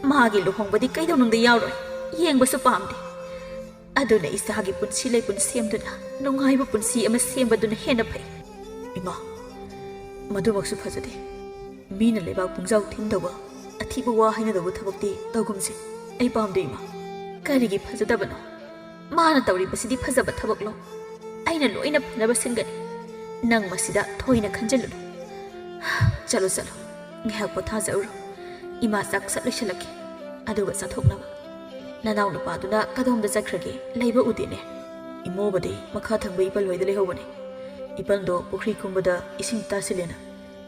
ꯃꯥꯒꯤ ꯂꯨꯍꯣꯡꯕꯗꯤ ꯀꯩꯗꯧꯅꯨꯡꯗ ꯌꯥꯎꯔꯣꯏ, ꯌꯦꯡꯕꯁꯨ ꯄꯥꯝꯗꯦ꯫ ꯑꯗꯨꯅ ꯏꯆꯥꯒꯤ ꯄꯨꯟꯁꯤ ꯂꯩꯄꯨꯟ ꯁꯦꯝꯗꯨꯅ ꯅꯨꯡꯉꯥꯏꯕ ꯄꯨꯟꯁꯤ ꯑꯃ ꯁꯦꯝꯕꯗꯨꯅ ꯍꯦꯟꯅ ꯐꯩ꯫ ꯏꯃꯥ, ꯃꯗꯨꯃꯛꯁꯨ ꯐꯖꯗꯦ꯫ ꯃꯤꯅ ꯂꯩꯕꯥꯛ ꯄꯨꯡꯖꯥꯎ ꯊꯤꯟꯗꯧꯕ, ꯑꯊꯤꯕ ꯋꯥ ꯍꯥꯏꯅꯗꯧꯕ ꯊꯕꯛꯇꯤ ꯇꯧꯒꯨꯝꯁꯦ꯫ ꯑꯩ ꯄꯥꯝꯗꯦ, ꯏꯃꯥ꯫ ꯀꯔꯤꯒꯤ ꯐꯖꯗꯕꯅꯣ? ꯃꯥꯅ ꯇꯧꯔꯤꯕꯁꯤꯗꯤ ꯐꯖꯕ ꯊꯕꯛꯂꯣ? ꯑꯩꯅ ꯂꯣꯏꯅ ꯐꯅꯕ ꯁꯤꯟꯒꯅꯤ꯫ ꯅꯪ ꯃꯁꯤꯗ ꯊꯣꯏꯅ ꯈꯟꯖꯤꯜꯂꯨꯅꯨ꯫ ꯆꯠꯂꯣ, ꯆꯠꯂꯣ꯫ ꯉꯥꯏꯍꯥꯛ ꯄꯣꯊꯥꯖꯔꯨꯔꯣ꯫ ꯏꯃꯥ ꯆꯥꯛ ꯁꯠ ꯂꯣꯏꯁꯤꯜꯂꯛꯀꯦ꯫ ꯑꯗꯨꯒ ꯆꯥꯊꯣꯛꯅꯕ꯫ ꯅꯅꯥꯎ ꯅꯨꯄꯥꯗꯨꯅ ꯀꯗꯣꯝꯗ ꯆꯠꯈ꯭ꯔꯒꯦ? ꯂꯩꯕ ꯎꯗꯦꯅꯦ꯫ ꯏꯃꯣꯕꯗꯤ ꯃꯈꯥ ꯊꯪꯕ ꯏꯄꯜ ꯍꯣꯏꯗ ꯂꯩꯍꯧꯕꯅꯦ꯫ ꯏꯄꯜꯗꯣ ꯄꯨꯈ꯭ꯔꯤ ꯀꯨꯝꯕꯗ ꯏꯁꯤꯡ ꯇꯥꯁꯤꯜꯂꯦꯅ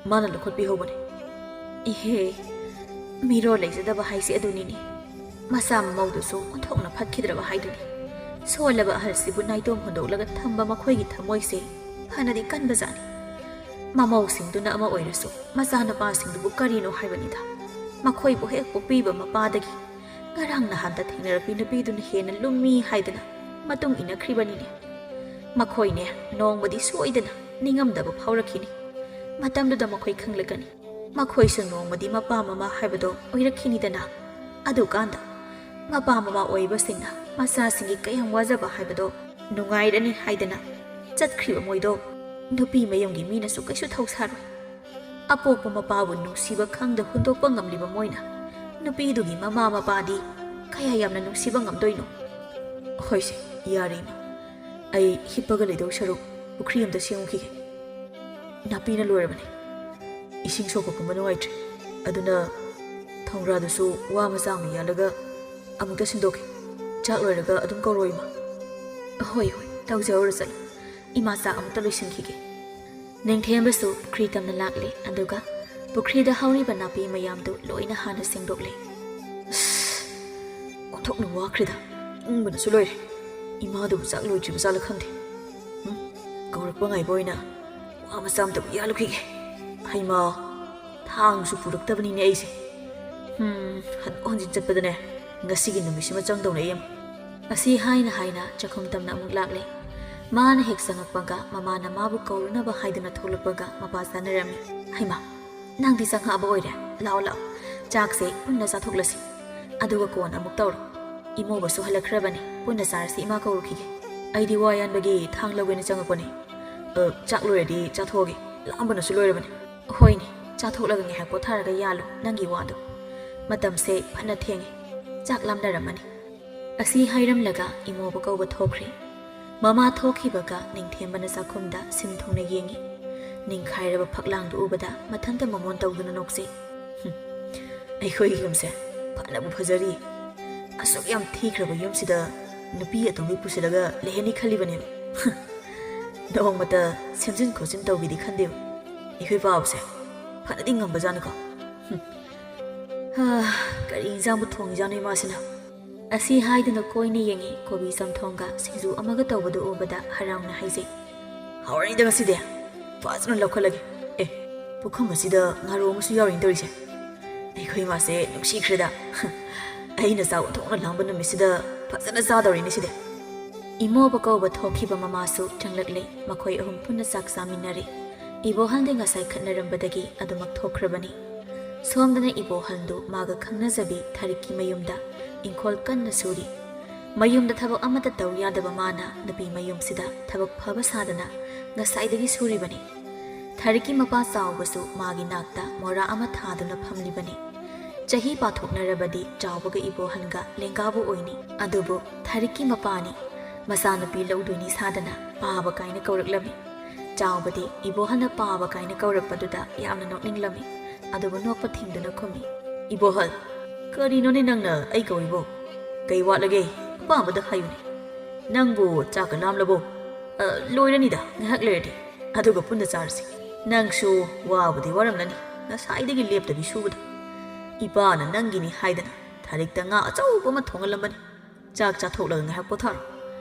ꯃꯥꯅ ꯂꯧꯈꯠꯄꯤꯍꯧꯕꯅꯦ꯫ ꯏꯍꯦ, ꯃꯤꯔꯣꯜ ꯂꯩꯖꯗꯕ ꯍꯥꯏꯁꯦ ꯑꯗꯨꯅꯤꯅꯦ꯫ ꯃꯆꯥ ꯃꯃꯧꯗꯨꯁꯨ ꯑꯣꯟꯊꯣꯛꯅ ꯐꯠꯈꯤꯗ꯭ꯔꯕ ꯍꯥꯏꯗꯨꯅꯤ꯫ ꯁꯣꯜꯂꯕ ꯑꯍꯜꯁꯤꯕꯨ ꯅꯥꯏꯇꯣꯝ ꯍꯨꯟꯗꯣꯛꯂꯒ ꯊꯝꯕ ꯃꯈꯣꯏꯒꯤ ꯊꯃꯣꯏꯁꯦ ꯐꯅꯗꯤ ꯀꯟꯕꯖꯥꯠꯅꯤ꯫ ꯃꯃꯧꯁꯤꯡꯗꯨꯅ ꯑꯃ ꯑꯣꯏꯔꯁꯨ ꯃꯆꯥꯅꯨꯄꯥꯁꯤꯡꯗꯨꯕꯨ ꯀꯔꯤꯅꯣ ꯍꯥꯏꯕꯅꯤꯗ꯫ ꯃꯈꯣꯏꯕꯨ ꯍꯦꯛ ꯄꯣꯛꯄꯤꯕ ꯃꯄꯥꯗꯒꯤ ꯉꯔꯥꯡ ꯅꯍꯥꯟꯗ ꯊꯦꯡꯅꯔꯛꯄꯤ ꯅꯨꯄꯤꯗꯨꯅ ꯍꯦꯟꯅ ꯂꯨꯝꯃꯤ ꯍꯥꯏꯗꯅ ꯃꯇꯨꯡ ꯏꯟꯅꯈ꯭ꯔꯤꯕꯅꯤꯅꯦ꯫ ꯃꯈꯣꯏꯅꯦ ꯅꯣꯡꯃꯗꯤ ꯁꯣꯏꯗꯅ ꯅꯤꯡꯉꯝꯗꯕ ꯐꯥꯎꯔꯛꯈꯤꯅꯤ꯫ ꯃꯇꯝꯗꯨꯗ ꯃꯈꯣꯏ ꯈꯪꯂꯛꯀꯅꯤ꯫ ꯃꯈꯣꯏꯁꯨ ꯅꯣꯡꯃꯗꯤ ꯃꯄꯥ ꯃꯃꯥ ꯍꯥꯏꯕꯗꯣ ꯑꯣꯏꯔꯛꯈꯤꯅꯤꯗꯅ꯫ ꯑꯗꯨꯀꯥꯟꯗ ꯃꯄꯥ ꯃꯃꯥ ꯑꯣꯏꯕꯁꯤꯡꯅ ꯃꯆꯥꯁꯤꯡꯒꯤ ꯀꯌꯥꯝ ꯋꯥꯖꯕ ꯍꯥꯏꯕꯗꯣ ꯅꯨꯡꯉꯥꯏꯔꯅꯤ ꯍꯥꯏꯗꯅ ꯆꯠꯈ꯭ꯔꯤꯕ ꯃꯣꯏꯗꯣ ꯅꯨꯄꯤ ꯃꯌꯨꯝꯒꯤ ꯃꯤꯅꯁꯨ ꯀꯩꯁꯨ ꯊꯧꯁꯥꯔꯣꯏ꯫ ꯑꯄꯣꯛꯄ ꯃꯄꯥꯕꯨ ꯅꯨꯡꯁꯤꯕ ꯈꯪꯗ ꯍꯨꯟꯗꯣꯛꯄ ꯉꯝꯂꯤꯕ ꯃꯣꯏꯅ ꯅꯨꯄꯤꯗꯨꯒꯤ ꯃꯃꯥ ꯃꯄꯥꯗꯤ ꯀꯌꯥ ꯌꯥꯝꯅ ꯅꯨꯡꯁꯤꯕ ꯉꯝꯗꯣꯏꯅꯣ? ꯍꯣꯏꯁꯦ, ꯌꯥꯔꯦ ꯏꯃꯥ꯫ ꯑꯩ ꯍꯤꯞꯄꯒ ꯂꯩꯗꯧ ꯁꯔꯨꯛ ꯄꯨꯈ꯭ꯔꯤ ꯑꯝꯇ ꯁꯦꯝꯃꯨꯈꯤꯒꯦ꯫ ꯅꯥꯄꯤꯅ ꯂꯣꯏꯔꯕꯅꯦ꯫ ꯏꯁꯤꯡ ꯁꯣꯛꯄ ꯀꯨꯝꯕ ꯅꯨꯡꯉꯥꯏꯇ꯭ꯔꯦ꯫ ꯑꯗꯨꯅ ꯊꯣꯡꯒ꯭ꯔꯥꯗꯨꯁꯨ ꯋꯥ ꯃꯆꯥ ꯑꯃ ꯌꯥꯜꯂꯒ ꯑꯃꯨꯛꯇ ꯁꯤꯟꯗꯣꯛꯀꯦ꯫ ꯆꯥꯛ ꯂꯣꯏꯔꯒ ꯑꯗꯨꯝ ꯀꯧꯔꯣ, ꯏꯃꯥ꯫ ꯍꯣꯏ, ꯍꯣꯏ, ꯇꯧꯖꯍꯧꯔꯣ, ꯆꯠꯂꯣ꯫ ꯏꯃꯥ ꯆꯥꯛ ꯑꯃꯨꯛꯇ ꯂꯣꯏꯁꯤꯟꯈꯤꯒꯦ꯫ ꯅꯤꯡꯊꯦꯝꯕꯁꯨ ꯄꯨꯈ꯭ꯔꯤ ꯇꯝꯅ ꯂꯥꯛꯂꯦ, ꯑꯗꯨꯒ ꯄꯨꯈ꯭ꯔꯤꯗ ꯍꯧꯔꯤꯕ ꯅꯥꯄꯤ ꯃꯌꯥꯝꯗꯨ ꯂꯣꯏꯅ ꯍꯥꯟꯅ ꯁꯦꯡꯗꯣꯛꯂꯦ꯫ ꯑꯁ, ꯑꯣꯟꯊꯣꯛꯅ ꯋꯥꯈ꯭ꯔꯦꯗ꯫ ꯏꯪꯕꯅꯁꯨ ꯂꯣꯏꯔꯦ꯫ ꯏꯃꯥꯗꯨꯕꯨ ꯆꯥꯛ ꯂꯣꯏꯗ꯭ꯔꯤꯕ ꯖꯥꯠꯂ ꯈꯪꯗꯦ꯫ ꯎꯝ, ꯀꯧꯔꯛꯄ ꯉꯥꯏꯕ ꯑꯣꯏꯅ ꯋꯥ ꯃꯆꯥ ꯑꯃꯇꯕꯨ ꯌꯥꯜꯂꯨꯈꯤꯒꯦ꯫ ꯍꯩꯃꯥ, ꯊꯥꯡꯁꯨ ꯄꯨꯔꯛꯇꯕꯅꯤꯅꯦ ꯑꯩꯁꯦ꯫ ꯎꯝ, ꯍꯟꯗꯣꯛ ꯍꯟꯖꯤꯟ ꯆꯠꯄꯗꯅꯦ ꯉꯁꯤꯒꯤ ꯅꯨꯃꯤꯠꯁꯤꯃ ꯆꯪꯗꯧꯅꯦ ꯑꯩ ꯑꯃ꯫ ꯑꯁꯤ ꯍꯥꯏꯅ ꯍꯥꯏꯅ ꯆꯥꯛꯈꯨꯝ ꯇꯝꯅ ꯑꯃꯨꯛ ꯂꯥꯛꯂꯦ꯫ ꯃꯥꯅ ꯍꯦꯛ ꯆꯪꯉꯛꯄꯒ ꯃꯃꯥꯅ ꯃꯥꯕꯨ ꯀꯧꯔꯨꯅꯕ ꯍꯥꯏꯗꯨꯅ ꯊꯣꯛꯂꯛꯄꯒ ꯃꯄꯥ ꯆꯥꯅꯔꯝꯃꯤ꯫ "ꯍꯩꯃꯥ, ꯅꯪꯗꯤ ꯆꯪꯉꯛꯑꯕ ꯑꯣꯏꯔꯦ? ꯂꯥꯛꯑꯣ ꯂꯥꯛꯑꯣ, ꯆꯥꯛꯁꯦ ꯄꯨꯟꯅ ꯆꯥꯊꯣꯛꯂꯁꯤ꯫ ꯑꯗꯨꯒ ꯀꯣꯟꯅ ꯑꯃꯨꯛ ꯇꯧꯔꯣ꯫ ꯏꯃꯣꯕꯁꯨ ꯍꯜꯂꯛꯈ꯭ꯔꯕꯅꯤ, ꯄꯨꯟꯅ ꯆꯥꯔꯁꯤ, ꯏꯃꯥ ꯀꯧꯔꯨꯈꯤꯒꯦ꯫ ꯑꯩꯗꯤ ꯋꯥ ꯌꯥꯟꯕꯒꯤ ꯊꯥꯡ ꯂꯧꯒꯦꯅ ꯆꯪꯉꯛꯄꯅꯦ꯫ ꯑ, ꯆꯥꯛ ꯂꯣꯏꯔꯗꯤ ꯆꯥꯊꯣꯛꯑꯒꯦ, ꯂꯥꯝꯕꯅꯁꯨ ꯂꯣꯏꯔꯕꯅꯤ꯫" "ꯍꯣꯏꯅꯦ, ꯆꯥꯊꯣꯛꯂꯒ ꯉꯥꯏꯍꯥꯛ ꯄꯣꯊꯥꯔꯒ ꯌꯥꯜꯂꯣ ꯅꯪꯒꯤ ꯋꯥꯗꯣ꯫ ꯃꯇꯝꯁꯦ ꯐꯅ ꯊꯦꯡꯉꯦ, ꯆꯥꯛ ꯂꯥꯝꯅꯔꯝꯃꯅꯤ꯫" ꯑꯁꯤ ꯍꯥꯏꯔꯝꯂꯒ ꯏꯃꯣꯕ ꯀꯧꯕ ꯊꯣꯛꯈ꯭ꯔꯦ꯫ ꯃꯃꯥ ꯊꯣꯛꯈꯤꯕꯒ ꯅꯤꯡꯊꯦꯝꯕꯅ ꯆꯥꯛꯈꯨꯝꯗ ꯁꯤꯟ ꯊꯨꯡꯅ ꯌꯦꯡꯉꯤ꯫ ꯅꯤꯡꯈꯥꯏꯔꯕ ꯐꯛꯂꯥꯡꯗꯨ ꯎꯕꯗ ꯃꯊꯟꯇ ꯃꯃꯣꯟ ꯇꯧꯗꯨꯅ ꯅꯣꯛꯆꯩ꯫ "ꯍꯨꯝ, ꯑꯩꯈꯣꯏꯒꯤ ꯌꯨꯝꯁꯦ ꯐꯅꯕꯨ ꯐꯖꯔꯤ꯫ ꯑꯁꯨꯛ ꯌꯥꯝ ꯊꯤꯈ꯭ꯔꯕ ꯌꯨꯝꯁꯤꯗ ꯅꯨꯄꯤ ꯑꯇꯣꯝꯕꯤ ꯄꯨꯁꯤꯜꯂꯒ ꯂꯩꯍꯟꯅꯤ ꯈꯜꯂꯤꯕꯅꯦꯕ꯫ ꯍꯨꯝ, ꯅꯣꯡꯃꯇ ꯁꯦꯝꯖꯤꯟ ꯈꯣꯠꯆꯤꯟ ꯇꯧꯒꯦꯗꯤ ꯈꯟꯗꯦꯕ꯫ ꯑꯩꯈꯣꯏ ꯄꯥꯕꯁꯦ ꯐꯅꯗꯤ ꯉꯝꯕꯖꯥꯠꯅꯤꯀꯣ꯫ ꯍꯨꯝ, ꯍꯥ, ꯀꯔꯤ ꯏꯟꯖꯥꯡꯕꯨ ꯊꯣꯡꯉꯤꯖꯥꯠꯅꯣ ꯏꯃꯥꯁꯤꯅ?" ꯑꯁꯤ ꯍꯥꯏꯗꯨꯅ ꯀꯣꯏꯅ ꯌꯦꯡꯉꯤ꯫ ꯀꯣꯕꯤ ꯆꯝꯊꯣꯡꯒ ꯁꯤꯡꯖꯨ ꯑꯃꯒ ꯇꯧꯕꯗꯨ ꯎꯕꯗ ꯍꯔꯥꯎꯅ ꯍꯥꯏꯖꯩ꯫ "ꯍꯥꯎꯔꯅꯤꯗ ꯉꯁꯤꯗꯤ, ꯐꯖꯅ ꯂꯧꯈꯠꯂꯒꯦ꯫ ꯑꯦ, ꯄꯨꯈꯝ ꯑꯁꯤꯗ ꯉꯥꯔꯣ ꯑꯃꯁꯨ ꯌꯥꯎꯔꯤꯅ ꯇꯧꯔꯤꯁꯦ꯫ ꯑꯩꯈꯣꯏ ꯏꯃꯥꯁꯦ ꯅꯨꯡꯁꯤꯈ꯭ꯔꯦꯗ꯫ ꯑꯩꯅ ꯆꯥꯛ ꯑꯣꯟꯊꯣꯛꯅ ꯂꯥꯝꯕ ꯅꯨꯃꯤꯠꯁꯤꯗ ꯐꯖꯅ ꯆꯥꯗꯧꯔꯤꯅꯦ ꯁꯤꯗꯤ꯫" ꯏꯃꯣꯕ ꯀꯧꯕ ꯊꯣꯛꯈꯤꯕ ꯃꯃꯥꯁꯨ ꯆꯪꯂꯛꯂꯦ꯫ ꯃꯈꯣꯏ ꯑꯍꯨꯝ ꯄꯨꯟꯅ ꯆꯥꯛ ꯆꯥꯃꯤꯟꯅꯔꯦ꯫ ꯏꯕꯣꯍꯜꯗꯤ ꯉꯁꯥꯏ ꯈꯠꯅꯔꯝꯕꯗꯒꯤ ꯑꯗꯨꯃꯛ ꯊꯣꯛꯈ꯭ꯔꯕꯅꯤ꯫ ꯁꯣꯝꯗꯅ ꯏꯕꯣꯍꯜꯗꯨ ꯃꯥꯒ ꯈꯪꯅꯖꯕꯤ ꯊꯥꯔꯤꯛꯀꯤ ꯃꯌꯨꯝꯗ ꯏꯪꯈꯣꯜ ꯀꯟꯅ ꯁꯨꯔꯤ꯫ ꯃꯌꯨꯝꯗ ꯊꯕꯛ ꯑꯃꯠꯇ ꯇꯧ ꯌꯥꯗꯕ ꯃꯥꯅ ꯅꯨꯄꯤ ꯃꯌꯨꯝꯁꯤꯗ ꯊꯕꯛ ꯐꯕ ꯁꯥꯗꯅ ꯉꯁꯥꯏꯗꯒꯤ ꯁꯨꯔꯤꯕꯅꯤ꯫ ꯊꯥꯔꯤꯛꯀꯤ ꯃꯄꯥ ꯆꯥꯎꯕꯁꯨ ꯃꯥꯒꯤ ꯅꯥꯛꯇ ꯃꯣꯔꯥ ꯑꯃ ꯊꯥꯗꯨꯅ ꯐꯝꯂꯤꯕꯅꯤ꯫ ꯆꯍꯤ ꯄꯥꯊꯣꯛꯅꯔꯕꯗꯤ ꯆꯥꯎꯕꯒ ꯏꯕꯣꯍꯜꯒ ꯂꯦꯡꯒꯥꯕꯨ ꯑꯣꯏꯅꯤ꯫ ꯑꯗꯨꯕꯨ ꯊꯥꯔꯤꯛꯀꯤ ꯃꯄꯥꯅꯤ ꯃꯆꯥꯅꯨꯄꯤ ꯂꯧꯗꯣꯏꯅꯤ ꯁꯥꯗꯅ ꯄꯥꯕ ꯀꯥꯏꯅ ꯀꯧꯔꯛꯂꯝꯃꯤ꯫ ꯆꯥꯎꯕꯗꯤ ꯏꯕꯣꯍꯜꯅ ꯄꯥꯕ ꯀꯥꯏꯅ ꯀꯧꯔꯛꯄꯗꯨꯗ ꯌꯥꯝꯅ ꯅꯣꯛꯅꯤꯡꯂꯝꯃꯤ꯫ ꯑꯗꯨꯕꯨ ꯅꯣꯛꯄ ꯊꯤꯡꯗꯨꯅ ꯈꯨꯝꯃꯤ, "ꯏꯕꯣꯍꯜ, ꯀꯔꯤꯅꯣꯅꯦ ꯅꯪꯅ ꯑꯩ ꯀꯧꯏꯕꯣ? ꯀꯩ ꯋꯥꯠꯂꯒꯦ? ꯑꯄꯥꯝꯕꯗ ꯍꯥꯏꯌꯨꯅꯦ꯫ ꯅꯪꯕꯨ ꯆꯥꯛꯀ ꯂꯥꯝꯂꯕꯣ? ꯑ, ꯂꯣꯏꯔꯅꯤꯗ, ꯉꯥꯏꯍꯥꯛ ꯂꯩꯔꯗꯤ꯫ ꯑꯗꯨꯒ ꯄꯨꯟꯅ ꯆꯥꯔꯁꯤ꯫ ꯅꯪꯁꯨ ꯋꯥꯕꯨꯗꯤ ꯋꯥꯔꯝꯂꯅꯤ, ꯉꯁꯥꯏꯗꯒꯤ ꯂꯦꯞꯇꯕꯤ ꯁꯨꯕꯗ꯫ ꯏꯄꯥꯅ ꯅꯪꯒꯤꯅꯤ ꯍꯥꯏꯗꯅ ꯊꯥꯔꯤꯛꯇ ꯉꯥ ꯑꯆꯧꯕ ꯑꯃ ꯊꯣꯡꯍꯜꯂꯝꯕꯅꯤ꯫ ꯆꯥꯛ ꯆꯥꯊꯣꯛꯂꯒ ꯉꯥꯏꯍꯥꯛ ꯄꯣꯊꯥꯔꯣ꯫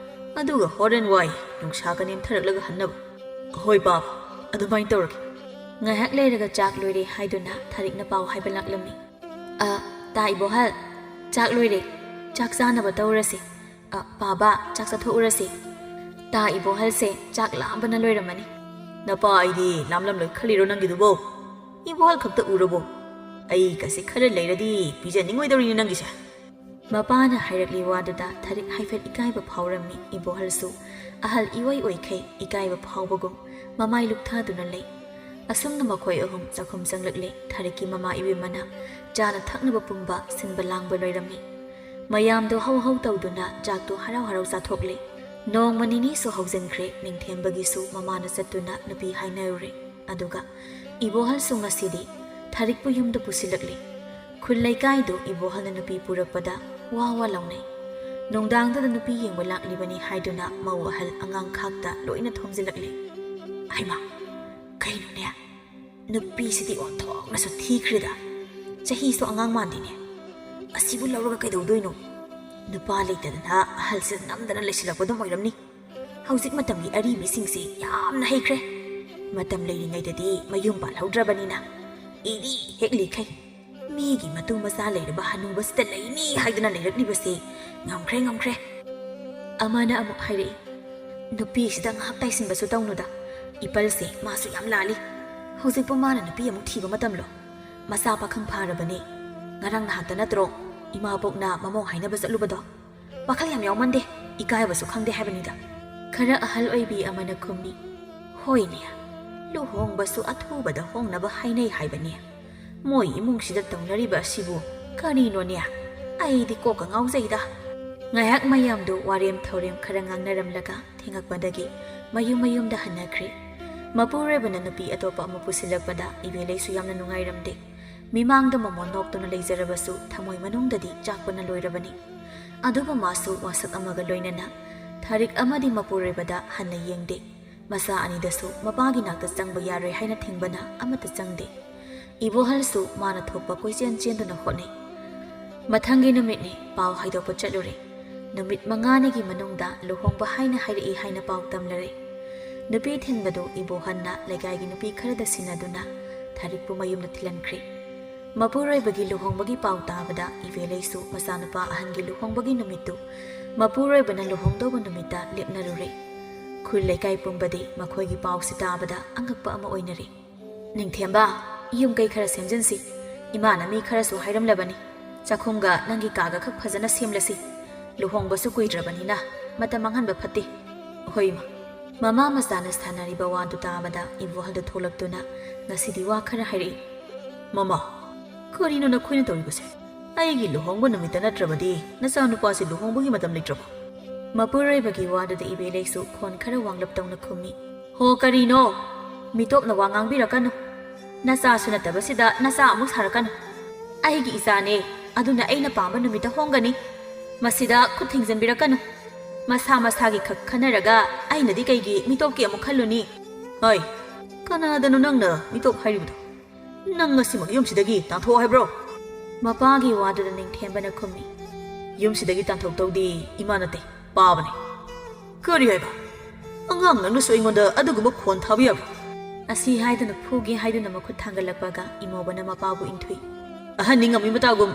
ꯑꯗꯨꯒ ꯍꯣꯔꯦꯟ ꯋꯥꯏ ꯅꯨꯡꯁꯥꯒ ꯅꯦꯝꯊꯔꯛꯂꯒ ꯍꯟꯅꯕ꯫" "ꯍꯣꯏ ꯄꯥꯕ, ꯑꯗꯨꯃꯥꯏꯅ ꯇꯧꯔꯒꯦ꯫" ꯉꯥꯏꯍꯥꯛ ꯂꯩꯔꯒ ꯆꯥꯛ ꯂꯣꯏꯔꯦ ꯍꯥꯏꯗꯨꯅ ꯊꯥꯔꯤꯛꯅ ꯄꯥꯎ ꯍꯥꯏꯕ ꯂꯥꯛꯂꯝꯃꯤ꯫ "ꯑ, ꯇꯥ ꯏꯕꯣꯍꯜ, ꯆꯥꯛ ꯂꯣꯏꯔꯦ꯫ ꯆꯥꯛ ꯆꯥꯅꯕ ꯇꯧꯔꯁꯤ꯫ ꯑ, ꯄꯥꯕ, ꯆꯥꯛ ꯆꯥꯊꯣꯛꯎꯔꯁꯤ꯫" ꯇꯥ, ꯏꯕꯣꯍꯜꯁꯦ ꯆꯥꯛ ꯂꯥꯝꯕꯅ ꯂꯣꯏꯔꯝꯃꯅꯤ꯫ ꯅꯄꯥ ꯑꯩꯗꯤ ꯂꯥꯝꯂꯝꯂꯣꯏ ꯈꯜꯂꯤꯔꯣ ꯅꯪꯒꯤꯗꯨꯕꯣ? ꯏꯕꯣꯍꯜ ꯈꯛꯇ ꯎꯔꯕꯣ? ꯑꯩꯒꯁꯦ ꯈꯔ ꯂꯩꯔꯗꯤ ꯄꯤꯖꯅꯤꯡꯉꯣꯏꯗꯧꯔꯤꯅꯦ ꯅꯪꯒꯤꯁꯦ꯫ ꯃꯄꯥꯅ ꯍꯥꯏꯔꯛꯂꯤ ꯋꯥꯗꯨꯗ ꯊꯥꯔꯤꯛ ꯍꯥꯏꯐꯦꯠ ꯏꯀꯥꯏꯕ ꯐꯥꯎꯔꯝꯃꯤ꯫ ꯏꯕꯣꯍꯜꯁꯨ ꯑꯍꯜ ꯏꯑꯣꯏ ꯑꯣꯏꯈꯩ ꯏꯀꯥꯏꯕ ꯐꯥꯎꯕꯒꯨꯝ ꯃꯃꯥꯏ ꯂꯨꯛꯊꯗꯨꯅ ꯂꯩ꯫ ꯑꯁꯨꯝꯅ ꯃꯈꯣꯏ ꯑꯍꯨꯝ ꯆꯥꯛꯈꯨꯝ ꯆꯪꯂꯛꯂꯦ꯫ ꯊꯥꯔꯤꯛꯀꯤ ꯃꯃꯥ ꯏꯕꯦꯝꯃꯅ ꯆꯥꯅ ꯊꯛꯅꯕ ꯄꯨꯝꯕ ꯁꯤꯟꯕ ꯂꯥꯡꯕ ꯂꯣꯏꯔꯝꯃꯤ꯫ ꯃꯌꯥꯝꯗꯣ ꯍꯧ ꯍꯧ ꯇꯧꯗꯨꯅ ꯆꯥꯛꯇꯣ ꯍꯔꯥꯎ ꯍꯔꯥꯎ ꯆꯥꯊꯣꯛꯂꯦ꯫ ꯅꯣꯡꯃ ꯅꯤꯅꯤꯁꯨ ꯍꯧꯖꯤꯟꯈ꯭ꯔꯦ꯫ ꯅꯤꯡꯊꯦꯝꯕꯒꯤꯁꯨ ꯃꯃꯥꯅ ꯆꯠꯇꯨꯅ ꯅꯨꯄꯤ ꯍꯥꯏꯅꯔꯨꯔꯦ꯫ ꯑꯗꯨꯒ ꯏꯕꯣꯍꯜꯁꯨ ꯉꯁꯤꯗꯤ ꯊꯥꯔꯤꯛꯄꯨ ꯌꯨꯝꯗ ꯄꯨꯁꯤꯜꯂꯛꯂꯦ꯫ ꯈꯨꯜ ꯂꯩꯀꯥꯏꯗꯨ ꯏꯕꯣꯍꯜꯅ ꯅꯨꯄꯤ ꯄꯨꯔꯛꯄꯗ ꯋꯥ ꯋꯥ ꯂꯥꯎꯅꯩ꯫ ꯅꯨꯡꯗꯥꯡꯗꯨꯗ ꯅꯨꯄꯤ ꯌꯦꯡꯕ ꯂꯥꯛꯂꯤꯕꯅꯤ ꯍꯥꯏꯗꯨꯅ ꯃꯧ ꯑꯍꯜ ꯑꯉꯥꯡ ꯈꯥꯛꯇ ꯂꯣꯏꯅ ꯊꯣꯝꯖꯤꯜꯂꯛꯂꯦ꯫ ꯍꯩꯃꯥ! ꯀꯩꯅꯣꯅꯦ? ꯅꯨꯄꯤꯁꯤꯗꯤ ꯑꯣꯟꯊꯣꯛꯅꯁꯨ ꯊꯤꯈ꯭ꯔꯦꯗ꯫ ꯆꯍꯤꯁꯨ ꯑꯉꯥꯡ ꯃꯥꯟꯗꯦꯅꯦ꯫ ꯑꯁꯤꯕꯨ ꯂꯧꯔꯒ ꯀꯩꯗꯧꯗꯣꯏꯅꯣ? ꯅꯨꯄꯥ ꯂꯩꯇꯗꯅ ꯑꯍꯜꯁꯤꯗ ꯅꯝꯗꯅ ꯂꯩꯁꯤꯜꯂꯛꯄꯗꯨꯝ ꯑꯣꯏꯔꯝꯅꯤ꯫ ꯍꯧꯖꯤꯛ ꯃꯇꯝꯒꯤ ꯑꯔꯤꯕꯤꯁꯤꯡꯁꯤ ꯌꯥꯝꯅ ꯍꯩꯈ꯭ꯔꯦ꯫ ꯃꯇꯝ ꯂꯩꯔꯤꯉꯩꯗꯗꯤ ꯃꯌꯨꯝ ꯄꯥꯜꯍꯧꯗ꯭ꯔꯕꯅꯤꯅ ꯏꯗꯤ ꯍꯦꯛ ꯂꯤꯈꯩ꯫ ꯃꯤꯒꯤ ꯃꯇꯨ ꯃꯆꯥ ꯂꯩꯔꯕ ꯍꯅꯨꯕꯁꯤꯗ ꯂꯩꯅꯤ ꯍꯥꯏꯗꯨꯅ ꯂꯩꯔꯛꯂꯤꯕꯁꯤ ꯉꯝꯈ꯭ꯔꯦ, ꯉꯝꯈ꯭ꯔꯦ꯫ ꯑꯃꯅ ꯑꯃꯨꯛ ꯍꯥꯏꯔꯛꯏ, ꯅꯨꯄꯤꯁꯤꯗ ꯉꯥꯏꯍꯥꯛ ꯇꯥꯏꯁꯤꯟꯕꯁꯨ ꯇꯧꯅꯨꯗ꯫ ꯏꯄꯜꯁꯦ ꯃꯥꯁꯨ ꯌꯥꯝ ꯂꯥꯜꯂꯤ꯫ ꯍꯧꯖꯤꯛꯄꯨ ꯃꯥꯅ ꯅꯨꯄꯤ ꯑꯃꯨꯛ ꯊꯤꯕ ꯃꯇꯝꯂꯣ? ꯃꯆꯥ ꯄꯥꯈꯪ ꯐꯥꯔꯕꯅꯦ꯫ ꯉꯔꯥꯡ ꯅꯍꯥꯟꯇ ꯅꯠꯇ꯭ꯔꯣ ꯏꯃꯥꯕꯣꯛꯅ ꯃꯃꯧ ꯍꯥꯏꯅꯕ ꯆꯠꯂꯨꯕꯗꯣ? ꯋꯥꯈꯜ ꯌꯥꯝ ꯌꯥꯎꯃꯟꯗꯦ, ꯏꯀꯥꯏꯕꯁꯨ ꯈꯪꯗꯦ ꯍꯥꯏꯕꯅꯤꯗ꯫ ꯈꯔ ꯑꯍꯜ ꯑꯣꯏꯕꯤ ꯑꯃꯅ ꯈꯨꯝꯃꯤ, ꯍꯣꯏꯅꯦ, ꯂꯨꯍꯣꯡꯕꯁꯨ ꯑꯊꯨꯕꯗ ꯍꯣꯡꯅꯕ ꯍꯥꯏꯅꯩ ꯍꯥꯏꯕꯅꯦ꯫ ꯃꯣꯏ ꯏꯃꯨꯡꯁꯤꯗ ꯇꯧꯅꯔꯤꯕ ꯑꯁꯤꯕꯨ ꯀꯔꯤꯅꯣꯅꯦ? ꯑꯩꯗꯤ ꯀꯣꯛꯀ ꯉꯥꯎꯖꯩꯗ꯫ ꯉꯥꯏꯍꯥꯛ ꯃꯌꯥꯝꯗꯨ ꯋꯥꯔꯦꯝ ꯊꯧꯔꯦꯝ ꯈꯔ ꯉꯥꯡꯅꯔꯝꯂꯒ ꯊꯦꯡꯉꯛꯄꯗꯒꯤ ꯃꯌꯨꯝ ꯃꯌꯨꯝꯗ ꯍꯟꯅꯈ꯭ꯔꯦ꯫ ꯃꯄꯨꯔꯣꯏꯕꯅ ꯅꯨꯄꯤ ꯑꯇꯣꯞꯄ ꯑꯃ ꯄꯨꯁꯤꯜꯂꯛꯄꯗ ꯏꯕꯦꯂꯩꯁꯨ ꯌꯥꯝꯅ ꯅꯨꯡꯉꯥꯏꯔꯝꯗꯦ꯫ ꯃꯤꯃꯥꯡꯗ ꯃꯃꯣꯟ ꯅꯣꯛꯇꯨꯅ ꯂꯩꯖꯔꯕꯁꯨ ꯊꯃꯣꯏ ꯃꯅꯨꯡꯗꯗꯤ ꯆꯥꯛꯄꯅ ꯂꯣꯏꯔꯕꯅꯤ꯫ ꯑꯗꯨꯕꯨ ꯃꯥꯁꯨ ꯋꯥꯁꯛ ꯑꯃꯒ ꯂꯣꯏꯅꯅ ꯊꯥꯔꯤꯛ ꯑꯃꯗꯤ ꯃꯄꯨꯔꯣꯏꯕꯗ ꯍꯟꯅ ꯌꯦꯡꯗꯦ꯫ ꯃꯆꯥ ꯑꯅꯤꯗꯁꯨ ꯃꯄꯥꯒꯤ ꯅꯥꯛꯇ ꯆꯪꯕ ꯌꯥꯔꯣꯏ ꯍꯥꯏꯅ ꯊꯤꯡꯕꯅ ꯑꯃꯠꯇ ꯆꯪꯗꯦ꯫ ꯏꯕꯣꯍꯜꯁꯨ ꯃꯥꯅ ꯊꯣꯛꯄ ꯀꯣꯏꯆꯦꯟ ꯆꯦꯟꯗꯨꯅ ꯍꯣꯠꯅꯩ꯫ ꯃꯊꯪꯒꯤ ꯅꯨꯃꯤꯠꯅꯤ, ꯄꯥꯎ ꯍꯥꯏꯗꯣꯛꯄ ꯆꯠꯂꯨꯔꯦ꯫ ꯅꯨꯃꯤꯠ ꯃꯉꯥꯅꯤꯒꯤ ꯃꯅꯨꯡꯗ ꯂꯨꯍꯣꯡꯕ ꯍꯥꯏꯅ ꯍꯥꯏꯔꯛꯏ ꯍꯥꯏꯅ ꯄꯥꯎ ꯇꯝꯂꯔꯦ꯫ ꯅꯨꯄꯤ ꯊꯤꯟꯕꯗꯨ ꯏꯕꯣꯍꯜꯅ ꯂꯩꯀꯥꯏꯒꯤ ꯅꯨꯄꯤ ꯈꯔꯗ ꯁꯤꯟꯅꯗꯨꯅ ꯊꯥꯔꯤꯛꯄꯨ ꯃꯌꯨꯝꯗ ꯊꯤꯜꯍꯟꯈ꯭ꯔꯦ꯫ ꯃꯄꯨꯔꯣꯏꯕꯒꯤ ꯂꯨꯍꯣꯡꯕꯒꯤ ꯄꯥꯎ ꯇꯥꯕꯗ ꯏꯕꯦꯂꯩꯁꯨ ꯃꯆꯥꯅꯨꯄꯥ ꯑꯍꯟꯒꯤ ꯂꯨꯍꯣꯡꯕꯒꯤ ꯅꯨꯃꯤꯠꯇꯨ ꯃꯄꯨꯔꯣꯏꯕꯅ ꯂꯨꯍꯣꯡꯗꯧꯕ ꯅꯨꯃꯤꯠꯇ ꯂꯦꯞꯅꯔꯨꯔꯦ꯫ ꯈꯨꯜ ꯂꯩꯀꯥꯏ ꯄꯨꯝꯕꯗꯤ ꯃꯈꯣꯏꯒꯤ ꯄꯥꯎꯁꯤ ꯇꯥꯕꯗ ꯑꯉꯛꯄ ꯑꯃ ꯑꯣꯏꯅꯔꯦ꯫ "ꯅꯤꯡꯊꯦꯝꯕ, ꯌꯨꯝ ꯀꯩ ꯈꯔ ꯁꯦꯝꯖꯤꯟꯁꯤ꯫ ꯏꯃꯥꯅ ꯃꯤ ꯈꯔꯁꯨ ꯍꯥꯏꯔꯝꯂꯕꯅꯤ꯫ ꯆꯥꯛꯈꯨꯝꯒ ꯅꯪꯒꯤ ꯀꯥꯒ ꯈꯛ ꯐꯖꯅ ꯁꯦꯝꯂꯁꯤ꯫ ꯂꯨꯍꯣꯡꯕꯁꯨ ꯀꯨꯏꯗ꯭ꯔꯕꯅꯤꯅ ꯃꯇꯝ ꯃꯥꯡꯍꯟꯕ ꯐꯠꯇꯦ꯫" "ꯍꯣꯏ, ꯏꯃꯥ꯫" ꯃꯃꯥ ꯃꯆꯥꯅ ꯁꯥꯟꯅꯔꯤꯕ ꯋꯥꯗꯨ ꯇꯥꯕꯗ ꯏꯕꯣꯍꯜꯗꯨ ꯊꯣꯛꯂꯛꯇꯨꯅ ꯉꯁꯤꯗꯤ ꯋꯥ ꯈꯔ ꯍꯥꯏꯔꯛꯏ꯫ "ꯃꯃꯥ, ꯀꯔꯤꯅꯣ ꯅꯈꯣꯏꯅ ꯇꯧꯔꯤꯕꯁꯦ? ꯑꯩꯒꯤ ꯂꯨꯍꯣꯡꯕ ꯅꯨꯃꯤꯠꯇ ꯅꯠꯇ꯭ꯔꯕꯗꯤ ꯅꯆꯥꯅꯨꯄꯥꯁꯤ ꯂꯨꯍꯣꯡꯕꯒꯤ ꯃꯇꯝ ꯂꯩꯇ꯭ꯔꯕꯣ?" ꯃꯄꯨꯔꯣꯏꯕꯒꯤ ꯋꯥꯗꯨꯗ ꯏꯕꯦꯂꯩꯁꯨ ꯈꯣꯟ ꯈꯔ ꯋꯥꯡꯂꯞ ꯇꯧꯅ ꯈꯨꯝꯃꯤ꯫ "ꯍꯣ, ꯀꯔꯤꯅꯣ? ꯃꯤꯇꯣꯞꯅ ꯋꯥ ꯉꯥꯡꯕꯤꯔꯛꯀꯅꯨ꯫ ꯅꯆꯥꯁꯨ ꯅꯠꯇꯕꯁꯤꯗ ꯅꯆꯥ ꯑꯃꯨꯛ ꯁꯥꯔꯛꯀꯅꯨ꯫ ꯑꯩꯒꯤ ꯏꯆꯥꯅꯦ, ꯑꯗꯨꯅ ꯑꯩꯅ ꯄꯥꯝꯕ ꯅꯨꯃꯤꯠꯇ ꯍꯣꯡꯒꯅꯤ꯫ ꯃꯁꯤꯗ ꯈꯨꯠ ꯊꯤꯡꯖꯤꯟꯕꯤꯔꯛꯀꯅꯨ꯫ ꯃꯁꯥ ꯃꯁꯥꯒꯤ ꯈꯛ ꯈꯟꯅꯔꯒ ꯑꯩꯅꯗꯤ ꯀꯩꯒꯤ ꯃꯤꯇꯣꯞꯀꯤ ꯑꯃꯨꯛ ꯈꯜꯂꯨꯅꯤ?" "ꯍꯣꯏ, ꯀꯅꯥꯗꯅꯣ ꯅꯪꯅ ꯃꯤꯇꯣꯞ ꯍꯥꯏꯔꯤꯕꯗꯣ? ꯅꯪ ꯉꯁꯤꯃꯛ ꯌꯨꯝꯁꯤꯗꯒꯤ ꯇꯥꯟꯊꯣꯛꯑꯣ ꯍꯥꯏꯕ꯭ꯔꯣ?" ꯃꯄꯥꯒꯤ ꯋꯥꯗꯨꯗ ꯅꯤꯡꯊꯦꯝꯕꯅ ꯈꯨꯝꯃꯤ꯫ "ꯌꯨꯝꯁꯤꯗꯒꯤ ꯇꯥꯟꯊꯣꯛꯇꯧꯗꯤ ꯏꯃꯥ ꯅꯠꯇꯦ, ꯄꯥꯕꯅꯦ꯫" "ꯀꯔꯤ ꯍꯥꯏꯕ? ꯑꯉꯥꯡ ꯅꯪꯅꯁꯨ ꯑꯩꯉꯣꯟꯗ ꯑꯗꯨꯒꯨꯝꯕ ꯈꯣꯟ ꯊꯥꯕ ꯌꯥꯕ꯭ꯔꯣ?" ꯑꯁꯤ ꯍꯥꯏꯗꯨꯅ ꯐꯨꯒꯦ ꯍꯥꯏꯗꯨꯅ ꯃꯈꯨꯠ ꯊꯥꯡꯒꯠꯂꯛꯄꯒ ꯏꯃꯧꯕꯅ ꯃꯄꯥꯕꯨ ꯏꯟꯊꯨꯏ꯫ "ꯑꯍꯟꯅꯤ ꯉꯝꯃꯤ ꯃꯇꯥꯒꯨꯝ,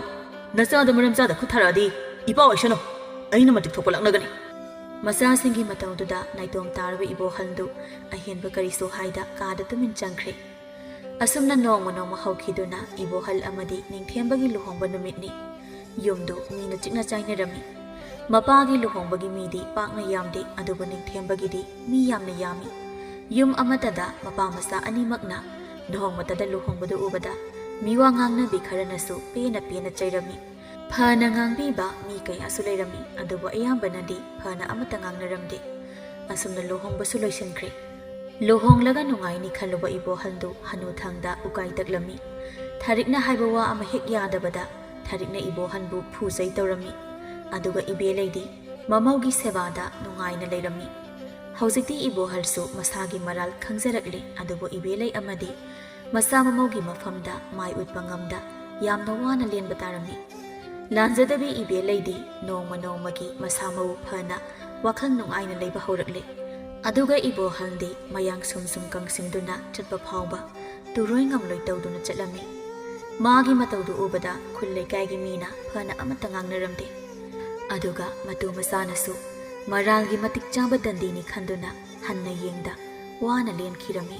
ꯅꯆꯥꯗ ꯃꯔꯝ ꯆꯥꯗ ꯈꯨꯠ ꯊꯥꯔꯛꯑꯗꯤ ꯏꯄꯥ ꯑꯣꯏꯁꯅꯨ, ꯑꯩꯅ ꯃꯇꯤꯛ ꯊꯣꯛꯄ ꯂꯥꯛꯅꯒꯅꯤ꯫" ꯃꯆꯥꯁꯤꯡꯒꯤ ꯃꯇꯧꯗꯨꯗ ꯅꯥꯏꯇꯣꯝ ꯇꯥꯔꯕ ꯏꯕꯣꯍꯜꯗꯨ ꯑꯍꯦꯟꯕ ꯀꯔꯤꯁꯨ ꯍꯥꯏꯗ ꯀꯥꯗ ꯇꯨꯃꯤꯟ ꯆꯪꯈ꯭ꯔꯦ꯫ ꯑꯁꯨꯝꯅ ꯅꯣꯡꯃ ꯅꯣꯡꯃ ꯍꯧꯈꯤꯗꯨꯅ ꯏꯕꯣꯍꯜ ꯑꯃꯗꯤ ꯅꯤꯡꯊꯦꯝꯕꯒꯤ ꯂꯨꯍꯣꯡꯕ ꯅꯨꯃꯤꯠꯅꯤ꯫ ꯌꯨꯝꯗꯨ ꯃꯤꯅ ꯆꯤꯛꯅ ꯆꯥꯏꯅꯔꯝꯃꯤ꯫ ꯃꯄꯥꯒꯤ ꯂꯨꯍꯣꯡꯕꯒꯤ ꯃꯤꯗꯤ ꯄꯥꯛꯅ ꯌꯥꯝꯗꯦ, ꯑꯗꯨꯕꯨ ꯅꯤꯡꯊꯦꯝꯕꯒꯤꯗꯤ ꯃꯤ ꯌꯥꯝꯅ ꯌꯥꯝꯃꯤ꯫ ꯌꯨꯝ ꯑꯃꯠꯇꯗ ꯃꯄꯥ ꯃꯆꯥ ꯑꯅꯤꯃꯛꯅ ꯅꯣꯡꯃꯇꯗ ꯂꯨꯍꯣꯡꯕꯗꯨ ꯎꯕꯗ ꯃꯤꯋꯥ ꯉꯥꯡꯅꯕꯤ ꯈꯔꯅꯁꯨ ꯄꯦꯟꯅ ꯄꯦꯟꯅ ꯆꯩꯔꯝꯃꯤ꯫ ꯐꯅ ꯉꯥꯡꯕꯤꯕ ꯃꯤ ꯀꯌꯥꯁꯨ ꯂꯩꯔꯝꯃꯤ, ꯑꯗꯨꯕꯨ ꯑꯌꯥꯝꯕꯅꯗꯤ ꯐꯅ ꯑꯃꯠꯇ ꯉꯥꯡꯅꯔꯝꯗꯦ꯫ ꯑꯁꯨꯝꯅ ꯂꯨꯍꯣꯡꯕꯁꯨ ꯂꯣꯏꯁꯤꯟꯈ꯭ꯔꯦ꯫ ꯂꯨꯍꯣꯡꯂꯒ ꯅꯨꯡꯉꯥꯏꯅꯤ ꯈꯜꯂꯨꯕ ꯏꯕꯣꯍꯜꯗꯨ ꯍꯅꯨꯊꯪꯗ ꯎꯀꯥꯏ ꯇꯛꯂꯝꯃꯤ꯫ ꯊꯥꯔꯤꯛꯅ ꯍꯥꯏꯕ ꯋꯥ ꯑꯃ ꯍꯦꯛ ꯌꯥꯗꯕꯗ ꯊꯥꯔꯤꯛꯅ ꯏꯕꯣꯍꯜꯕꯨ ꯐꯨꯖꯩ ꯇꯧꯔꯝꯃꯤ꯫ ꯑꯗꯨꯒ ꯏꯕꯦꯂꯩꯗꯤ ꯃꯃꯧꯒꯤ ꯁꯦꯕꯥꯗ ꯅꯨꯡꯉꯥꯏꯅ ꯂꯩꯔꯝꯃꯤ꯫ ꯍꯧꯖꯤꯛꯇꯤ ꯏꯕꯣꯍꯜꯁꯨ ꯃꯁꯥꯒꯤ ꯃꯔꯥꯜ ꯈꯪꯖꯔꯛꯂꯦ, ꯑꯗꯨꯕꯨ ꯏꯕꯦꯂꯩ ꯑꯃꯗꯤ ꯃꯆꯥ ꯃꯃꯧꯒꯤ ꯃꯐꯝꯗ ꯃꯥꯏ ꯎꯠꯄ ꯉꯝꯗ ꯌꯥꯝꯅ ꯋꯥꯅ ꯂꯦꯟꯕ ꯇꯥꯔꯝꯃꯤ꯫ ꯂꯥꯟꯖꯗꯕꯤ ꯏꯕꯦꯂꯩꯗꯤ ꯅꯣꯡꯃ ꯅꯣꯡꯃꯒꯤ ꯃꯁꯥ ꯃꯎ ꯐꯅ ꯋꯥꯈꯜ ꯅꯨꯡꯉꯥꯏꯅ ꯂꯩꯕ ꯍꯧꯔꯛꯂꯦ꯫ ꯑꯗꯨꯒ ꯏꯕꯣꯍꯜꯗꯤ ꯃꯌꯥꯡ ꯁꯨꯝ ꯁꯨꯝ ꯀꯪꯁꯤꯟꯗꯨꯅ ꯆꯠꯄ ꯐꯥꯎꯕ ꯇꯨꯔꯣꯏ ꯉꯝꯂꯣꯏ ꯇꯧꯗꯨꯅ ꯆꯠꯂꯝꯃꯤ꯫ ꯃꯥꯒꯤ ꯃꯇꯧꯗꯨ ꯎꯕꯗ ꯈꯨꯜ ꯂꯩꯀꯥꯏꯒꯤ ꯃꯤꯅ ꯐꯅ ꯑꯃꯠꯇ ꯉꯥꯡꯅꯔꯝꯗꯦ꯫ ꯑꯗꯨꯒ ꯃꯇꯨ ꯃꯆꯥꯅꯁꯨ ꯃꯔꯥꯜꯒꯤ ꯃꯇꯤꯛ ꯆꯥꯕ ꯗꯟꯗꯤꯅꯤ ꯈꯟꯗꯨꯅ ꯍꯟꯅ ꯌꯦꯡꯗ ꯋꯥꯅ ꯂꯦꯟꯈꯤꯔꯝꯃꯤ꯫